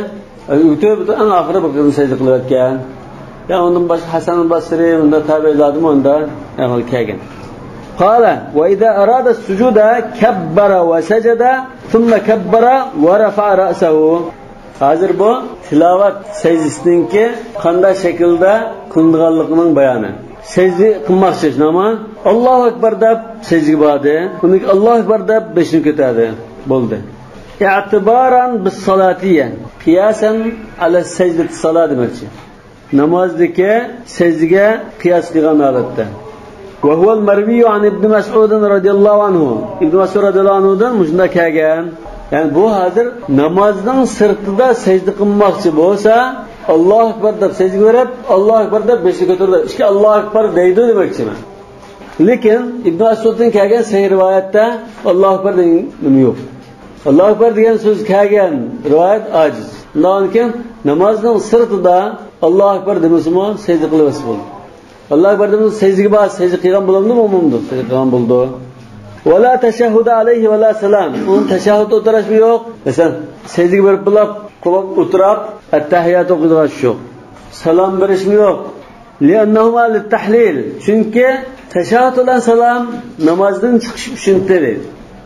ئۆگىتىپ ئەڭ ئاخىرى بىر قېتىم سەجدە قىلىۋەتكەن. يا ئۇندىن باشقا ھەسەن بەسرى، ئۇندا تابىئىلاردىمۇ ئۇندا ئەھۋال كەلگەن. قال: وإذا أراد السجود كبر وسجد ثم كبر ورفع رأسه. ھازىر بۇ تىلاۋەت سەجدىسىنىڭكى قانداق شەكىلدە قىلىنىدىغانلىقىنىڭ بايانى. سەجدە قىلماقچى، شۇنداقمۇ؟ ئاللاھۇ ئەكبەر دەپ سەجدىگە باردى. ئۇنىڭ ئاللاھۇ ئەكبەر دەپ بېشىنى كۆتەردى. بولدى. اعتبارا بالصلاة، قياسا على سجدة الصلاة دېمەكچى. نامازدىكى سەجدىگە قىياس قىلغان ھالەتتە. وهو المروي عن ابن مسعود رضي الله عنه. ئىبن مەسئۇد رەزىياللاھۇ ئەنھۇدىن مۇشۇنداق كەلگەن. يەنى بۇ ھازىر نامازنىڭ سىرتىدا سەجدە قىلماقچى بولسا، ئاللاھۇ ئەكبەر دەپ سەجدىگە بېرىپ، ئاللاھۇ ئەكبەر دەپ بېشىنى كۆتۈرىدۇ. ئىككى ئاللاھۇ ئەكبەر دەيدۇ دېمەكچىمەن. لېكىن ئىبن مەسئۇدتىن كەلگەن سەھىھ رىۋايەتتە ئاللاھۇ ئەكبەر دېگەن نېمە يوق. ئاللاھۇ ئەكبەر دېگەن سۆز كەلگەن رىۋايەت ئاجىز. شۇنداقكەن نامازنىڭ سىرتىدا ئاللاھۇ ئەكبەر دېمىسىمۇ سەجدە قىلىۋەتسە بولىدۇ. ئاللاھۇ ئەكبەر دېمىسە سەجدىگە بار، سەجدە قىلغان بولامدۇ، بولمامدۇ؟ سەجدە قىلغان بولىدۇ. ولا تشهد عليه ولا سلام. ئۇنىڭ تەشەھھۇد ئولتۇرۇشمۇ يوق. مەسىلەن، سەجدىگە بېرىپ بولۇپ، قوپۇپ ئولتۇراپ، ئەتتەھىيات ئوقۇيدىغان ئىش يوق. سالام بېرىشمۇ يوق. لأنهما للتحليل. چۈنكى تەشەھھۇد بىلەن سالام نامازدىن چىقىش ئۈچۈن دېدى.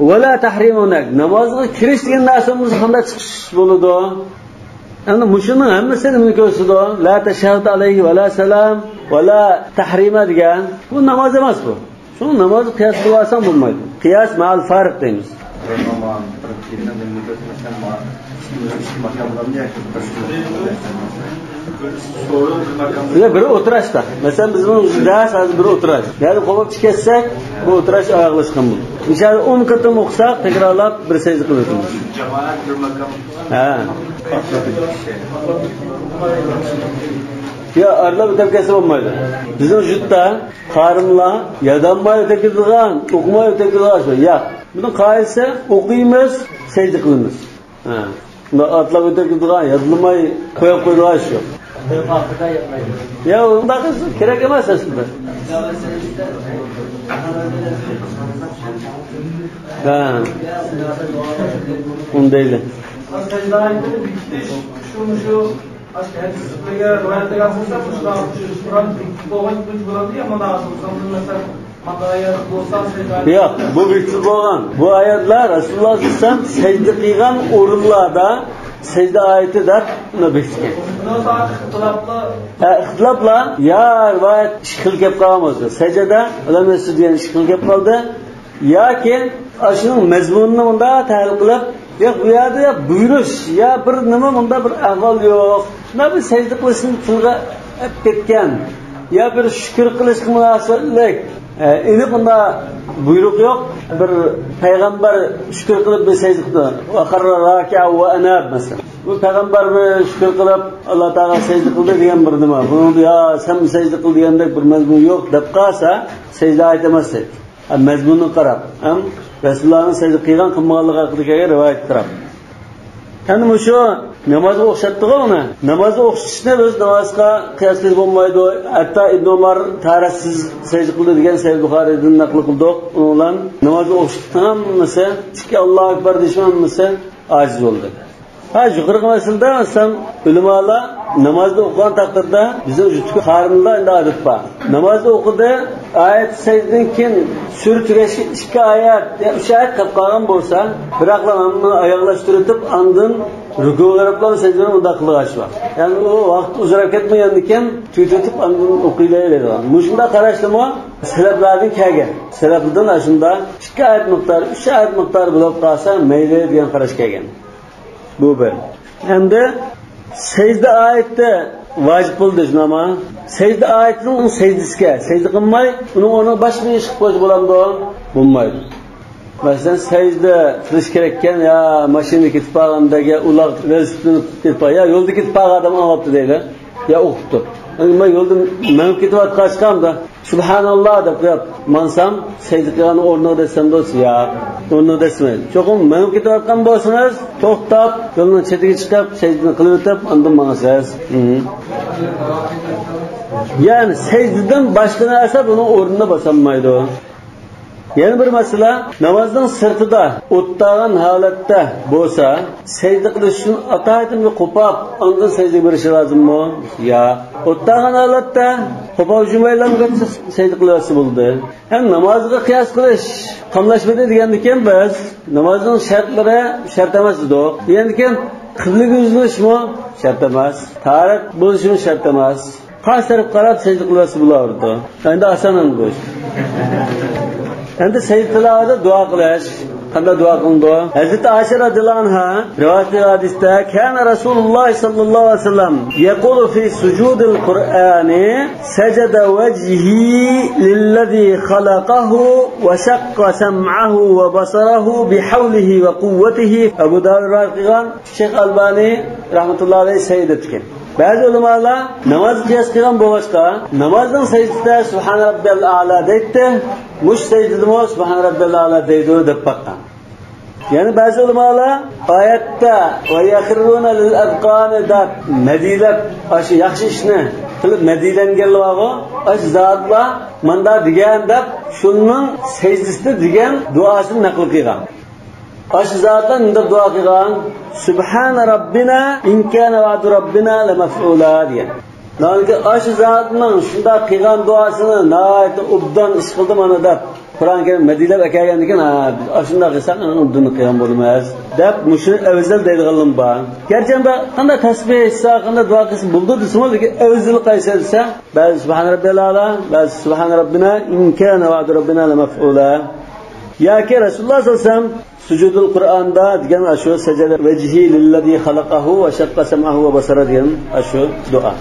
ولا تحريم هناك. نامازغا كىرىش دېگەن نەرسە بولمىسا قانداق چىقىش بولىدۇ؟ ئەمدى مۇشۇنىڭ ھەممىسى نېمىنى كۆرسىتىدۇ؟ لا تشهد عليه ولا سلام ولا تحريم دېگەن. بۇ ناماز ئەمەس بۇ. شۇڭا نامازنى قىياس قىلىۋالساڭ بولمايدۇ. قىياس مەئەل فارىق دەيمىز. يا بىر ئولتۇراشتا. مەسىلەن، بىزنىڭ دەرس ھازىر بىر ئولتۇراش. يەنى قوپۇپ چىقىپ كەتسەك، بۇ ئولتۇراش ئاياغلاشقان بولىدۇ. مىسالى، ئون قېتىم ئوقۇساق، تەكرارلاپ بىر سەجدە قىلىۋېتىمىز. ھە. يا ئارىلاپ ئۆتۈپ كەتسە بولمايدۇ. بىزنىڭ يۇرتتا قارىملار يادلىماي ئۆتۈپ كېتىدىغان، ئوقۇماي ئۆتۈپ كېتىدىغان شۇ. ياق. بۇنىڭ قائىدىسى ئوقۇيمىز، سەجدە قىلىمىز. ھە. بۇنداق ئارىلاپ ئۆتۈپ كېتىدىغان، يادلىماي قويۇپ قويىدىغان ئىش يوق. يا ئۇنداق كېرەك ئەمەس ئەسلىدە. ھە. ئۇندايلى. شۇ، شۇ ئاشۇ ھەدىسلەرگە رىۋايەت قىلغان بولسا، مۇشۇلار، شۇ قۇرئان بولغان كۈنچە بولامدۇ يا مانا ئاساسەن مەسىلەن، مانا ئايەت بولسا سەجدە. ياق، بۇ بېكىتىپ بولغان. بۇ ئايەتلەر رەسۇلۇللاھ سەللەللاھۇ ئەلەيھى ۋەسەللەم سەجدە قىلغان ئورۇنلاردا سەجدە ئايىتى دەپ بۇنى بېكىتكەن. بۇنىڭدا ئىختىلاپلا. ھە، ئىختىلاپلا. يا رىۋايەت ئىككى خىل كەپ قالغان بولسا، سەجدە، لەم يەسجۇد دېگەن ئىككى خىل كەپ قالدى. ياكى ئاشۇنىڭ مەزمۇنىنى مۇنداق تەھلىل قىلىپ، ياق، بۇ يەردە يا بۇيرۇش، يا بىر نېمە، مۇنداق بىر ئەھۋال يوق. مانا بىر سەجدە قىلىشنى تىلغا ئېلىپ كەتكەن، يا بىر شۈكۈر قىلىشقا مۇناسىۋەتلىك، ئە، ئېنىق ئۇنداق بۇيرۇق يوق. بىر پەيغەمبەر شۈكۈر قىلىپ بىر سەجدە قىلدى. ۋە خەررە راكىئەن ۋە ئەناب، مەسىلەن. بۇ پەيغەمبەرمۇ شۈكۈر قىلىپ، ئاللا تائالا سەجدە قىلدى دېگەن بىر نېمە. بۇنىڭدا يا سەن سەجدە قىل دېگەندەك بىر مەزمۇن يوق دەپ قالسا، سەجدە ئايىتى ئەمەس دەيدۇ. ھەم مەزمۇنىغا قاراپ، ھەم رەسۇلۇللاھنىڭ سەجدە قىلغان، قىلمىغانلىقى ھەققىدە كەلگەن رىۋايەتكە قاراپ. يەنى مۇشۇ نامازغا ئوخشاتتىغۇ ئۇنى. نامازغا ئوخشىتىشنى بىز نامازغا قىياس قىلىپ بولمايدۇ. ھەتتا ئىبن ئۆمەر تاھارەتسىز سەجدە قىلدى دېگەن سەھىھ بۇخارىيدىن نەقىل قىلدۇق. ئۇنىڭ بىلەن نامازغا ئوخشىتىشنىڭ ھەممىسى، ئىككى ئاللاھۇ ئەكبەر دېيىشنىڭ ھەممىسى ئاجىز بولدى. ھە، يۇقىرىقى مەسىلىدە، مەسىلەن، ئۆلىمالار نامازدا ئوقۇغان تەقدىردە، بىزنىڭ يۇرتتىكى قارىملار ئەمدى ئادەت بار. نامازدا ئوقۇدى، ئايەت سەجدىدىن كېيىن سۈرە تۈگەشكە ئىككى ئايەت يا ئۈچ ئايەت قېلىپ قالغان بولسا، بىراقلا مانا بۇنى ئاياغلاشتۇرۇۋېتىپ، ئاندىن رۇكۇغا بېرىپلا سەجدىنى مۇنداق قىلغان ئىش بار. يەنى ئۇ ۋاقىت ئۇزىراپ كەتمىگەندىكىن، تۈگىتىۋېتىپ ئاندىن ئوقۇيلى دەيدىغان. مۇشۇنداق قاراشلىمۇ سەلەفلەردىن كەلگەن. سەلەفلەردىن ئاشۇنداق ئىككى ئايەت مىقدارى، ئۈچ ئايەت مىقدارى بولۇپ قالسا مەيلى دېگەن قاراش كەلگەن. بۇ بىر. ئەمدى سەجدە ئايىتى ۋاجىپ بولدى، شۇنداقمۇ؟ سەجدە ئايىتىنىڭ ئۇنىڭ سەجدىسىگە سەجدە قىلماي، ئۇنىڭ ئورنىغا باشقا بىر ئىش قىلىپ قويسا بولامدۇ؟ بولمايدۇ. مەسىلەن، سەجدە قىلىش كېرەككەن، يا ماشىنا كېتىپ قالغاندەك، يا ئۇلاغ ۋېلىسىپىتنى كېتىپ قال-، يا يولدا كېتىپ قالغان ئادەم ئاڭلاپتۇ دەيلى، يا ئوقۇپتۇ. مەن يولدا مېڭىپ كېتىۋاتقاچقا، سۇبھاناللا دەپ قويۇپ ماڭسام، سەجدە قىلغان ئورنىغا دەسسەم بولسا، ياق، ئورنىغا دەسسىمەيدۇ. چوقۇم مېڭىپ كېتىۋاتقان بولسىڭىز، توختاپ، يولنىڭ چېتىگە چىقىپ، سەجدىنى قىلىۋېتىپ، ئاندىن ماڭىسىز. ھىم. يەنى سەجدىدىن باشقا نەرسە بۇنىڭ ئورنىنى باسالمايدۇ. يەنە بىر مەسىلە، نامازنىڭ سىرتىدا ئوتتاغان ھالەتتە بولسا، سەجدە قىلىش ئۈچۈن ئاتايىتىن بىر قوپاپ، ئاندىن سەجدىگە بېرىشى لازىممۇ؟ ياق. ئوتتاغان ھالەتتە قوپاپ جۈمەيلەنگەن سەجدە قىلىۋەتسە بولدى. ھەم نامازغا قىياس قىلىش قاملاشمىدى دېگەندىكىن بىز نامازنىڭ شەرتلىرى شەرت ئەمەس دېدۇق. دېگەندىكىن قىبلىگە يۈزلىنىشمۇ شەرت ئەمەس. تاھارەت بولۇشمۇ شەرت ئەمەس. قايسى تەرەپكە قاراپ سەجدە قىلىۋەتسە بولىۋېرىدۇ. ئەمدى ئاسان ئەمدى بۇ ئىش. ئەمدى سەجدە تىلاۋەتتە دۇئا قىلىش. قانداق دۇئا قىلىنىدۇ؟ ھەزرىتى ئائىشە رەزىياللاھۇ ئەنھا رىۋايەت قىلغان ھەدىستە، كان رسول الله صلى الله عليه وسلم يقول في سجود القرآن سجد وجهي للذي خلقه وشق سمعه وبصره بحوله وقوته. ئەبۇ داۋۇد رىۋايەت قىلغان، شەيخ ئەلبانى رەھمەتۇللاھى ئەلەيھى سەھىھ دەپتىكەن. بەزى ئۆلىمالار نامازغا قىياس قىلغان بولغاچقا، نامازنىڭ سەجدىسىدە سۇبھانە رەببىيەل ئەلا دەيتتى. مۇشۇ سەجدىدىمۇ سۇبھانە رەببىيەل ئەلا دەيدۇ دەپ باققان. يەنە بەزى ئۆلىمالار ئايەتتە ۋە يەخىررۇنە لىل ئەزقانى دەپ مەدھىيلەپ، ئاشۇ ياخشى ئىشنى قىلىپ مەدھىيلەنگەنلەر بارغۇ، ئاشۇ زاتلار ماندا دېگەن دەپ، شۇنىڭ سەجدىسىدە دېگەن دۇئاسىنى نەقىل قىلغان. ئاشۇ زاتلار مۇنداق دۇئا قىلغان، سۇبھانە رەببىنا ئىن كانە ۋەئدۇ رەببىنا لەمەفئۇلا دېگەن. ناھايىتى ئاشۇ زاتنىڭ شۇنداق قىلغان دۇئاسىنى ناھايىتى ئوبدان ئىش قىلدى مانا دەپ، قۇرئان كەرىم مەدھىيلەپ ئەكەلگەندىكىن، ھا، بىز ئاشۇنداق قىلساق ئۇنى قىلغان بولىمىز دەپ، مۇشۇنى ئەۋزەل دەيدىغانلىرىمۇ بار. گەرچە ئەمدى قانداق تەسبىھ ئېيتسا، قانداق دۇئا قىلسا بولىدۇ دېسىمۇ، لېكىن ئەۋزىلى قايسى دېسە، بەزى سۇبھانە رەببىيەل ئەلا، بەزى سۇبھانە رەببىنا ئىن كانە ۋەئدۇ رەببىنا لەمەفئۇلا. ياكى رەسۇلۇللاھ سەللەللاھۇ ئەلەيھى ۋەسەللەم سۇجۇدۇل قۇرئاندا دېگەن ئاشۇ سەجەدە ۋەجھى لىللەزى خەلەقەھۇ ۋە شەققە سەمئەھۇ ۋە بەسەرە دېگەن ئاشۇ دۇئا.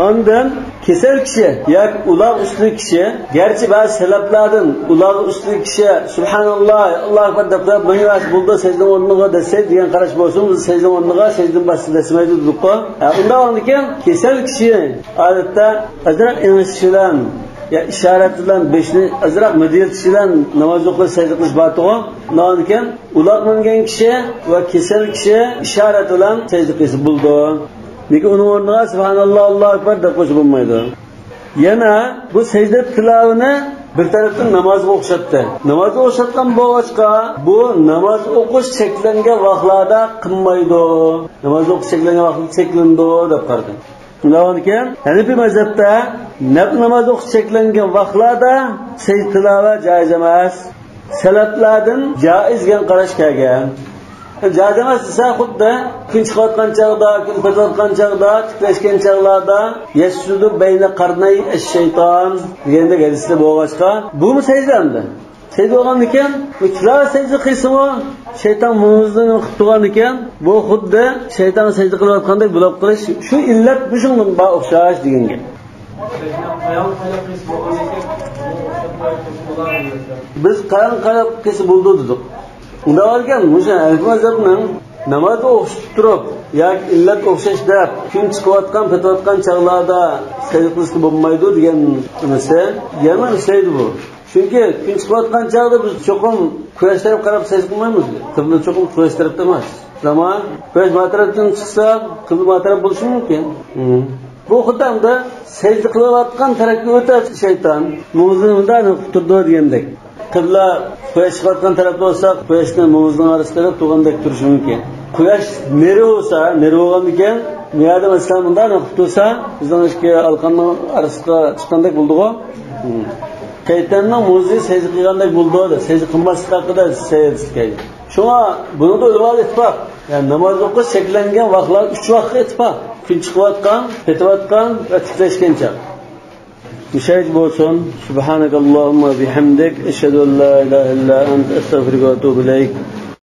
ئاندىن كېسەل كىشى ياكى ئۇلاغ ئۈستىلىك كىشى، گەرچە بەزى سەلەفلەردىن ئۇلاغ ئۈستىلىك كىشى سۇبھانەللاھ، ئاللاھۇ ئەكبەر دەپ تۇرۇپ مېڭىۋەرسە بولىدۇ، سەجدىنىڭ ئورنىغا دەسسەيدۇ دېگەن قاراش بولسىمۇ، بىز سەجدىنىڭ ئورنىغا سەجدىدىن باشقا دەسسىمەيدۇ دېدۇققۇ. ھە، ئۇنداق بولغاندىكىن كېسەل كىشى ئادەتتە ئازراق ئېڭىشىش بىلەن يا ئىشارەت بىلەن بېشىنى ئازراق مىدىرلىتىش بىلەن ناماز ئوقۇش، سەجدە قىلىش بارتىغۇ. ئۇنىڭدىن كېيىن ئۇلاغ مىنگەن كىشى ۋە كېسەل كىشى ئىشارەت بىلەن سەجدە قىلسا بولىدۇ. لېكىن ئۇنىڭ ئورنىغا سۇبھانەللاھ، ئاللاھۇ ئەكبەر دەپ قويسا بولمايدۇ. يەنە بۇ سەجدە تىلاۋىنى بىر تەرەپتىن نامازغا ئوخشاتتى. نامازغا ئوخشاتقان بولغاچقا، بۇ ناماز ئوقۇش چەكلەنگەن ۋاقىتلاردا قىلمايدۇ. ناماز ئوقۇش چەكلەنگەن ۋاقىتتا چەكلىنىدۇ دەپ قارىدى. شۇنداقكەن، ھەنىپىي مەزھەپتە نەپلى ناماز ئوقۇش چەكلەنگەن ۋاقىتلاردا سەجدە تىلاۋەت جائىز ئەمەس. سەلەپلەردىن جائىز دېگەن قاراش كەلگەن. جائىز ئەمەس دېسە، خۇددى كۈن چىقىۋاتقان چاغدا، كۈن پېتىۋاتقان چاغدا، تىكلەشكەن چاغلاردا يەسجۇدۇ بەينە قەرنەي ئەششەيتان دېگەندەك ھەدىستە بولغاچقا، بۇمۇ سەجدە ئەمدى. سەجدە بولغاندىكىن، بۇ تىلاۋەت سەجدە قىلسىمۇ، شەيتان مۇڭزىنى قىلىپ تۇرغاندىكىن، بۇ خۇددى شەيتانغا سەجدە قىلىۋاتقاندەك بولۇپ قېلىش، شۇ ئىللەت مۇشۇنىڭ بار ئوخشاش دېگەن گەپ. بىز قاياققا قاراپ قىلسا بولىدۇ دېدۇق. ئۇنداق باركەن، مۇشۇ ھەنەفىي مەزھەپنىڭ نامازدا ئوخشىتىپ تۇرۇپ ياكى ئىللەت ئوخشاش دەپ، كۈن چىقىۋاتقان، پېتىۋاتقان چاغلاردا سەجدە قىلسا بولمايدۇ دېگەن نېمىسى يەنە ئىشلەيدۇ بۇ. چۈنكى كۈن چىقىۋاتقان چاغدا بىز چوقۇم قۇياش تەرەپ قاراپ سەجدە قىلمايمىز. قىبلە چوقۇم قۇياش تەرەپتە ئەمەس. زامان قۇياش ما تەرەپتىن چىقسا، قىبلە ما تەرەپ بولۇشى مۇمكىن. مم. بۇ خۇددى ئەمدى سەجدە قىلىۋاتقان تەرەپكە ئۆتەر شەيتان. مۇڭزىنى مۇنداق قىلىپ تۇرىدۇ دېگەندەك. قىبلە قۇياش چىقىۋاتقان تەرەپتە بولسا، قۇياشنى مۇڭزىنىڭ ئارىسىدا قىلىپ تۇرغاندەك تۇرۇشى مۇمكىن. قۇياش نېرى بولسا، نېرى بولغاندىكىن، بۇ يەردە مەسىلەن مۇنداق قىلىپ تۇرسا، بىزنىڭ ئىككى ئالىقاننىڭ ئارىسىغا چىققاندەك بولىدىغۇ. مم. شەيتاننىڭ مۇڭزى سەجدە قىلغاندەك بولىدۇ، سەجدە قىلماسلىق ھەققىدە سەجدە قىلىدۇ. شۇڭا بۇنىڭدا ئۆلىمالار ئىتتىپاق. يەنى ناماز ئوقۇش چەكلەنگەن ۋاقىتلار ئۈچ ۋاقىتقا ئىتتىپاق. كۈن چىقىۋاتقان، پېتىۋاتقان ۋە تىكلەشكەن چاغ. مۇشۇ يەرگە بولسۇن. سۇبھانەكەللاھۇممە ۋە بىھەمدىك، ئەشھەدۇ ئەن لا ئىلاھە ئىللا ئەنتە، ئەستەغفىرۇكە ۋە ئەتۇبۇ ئىلەيك.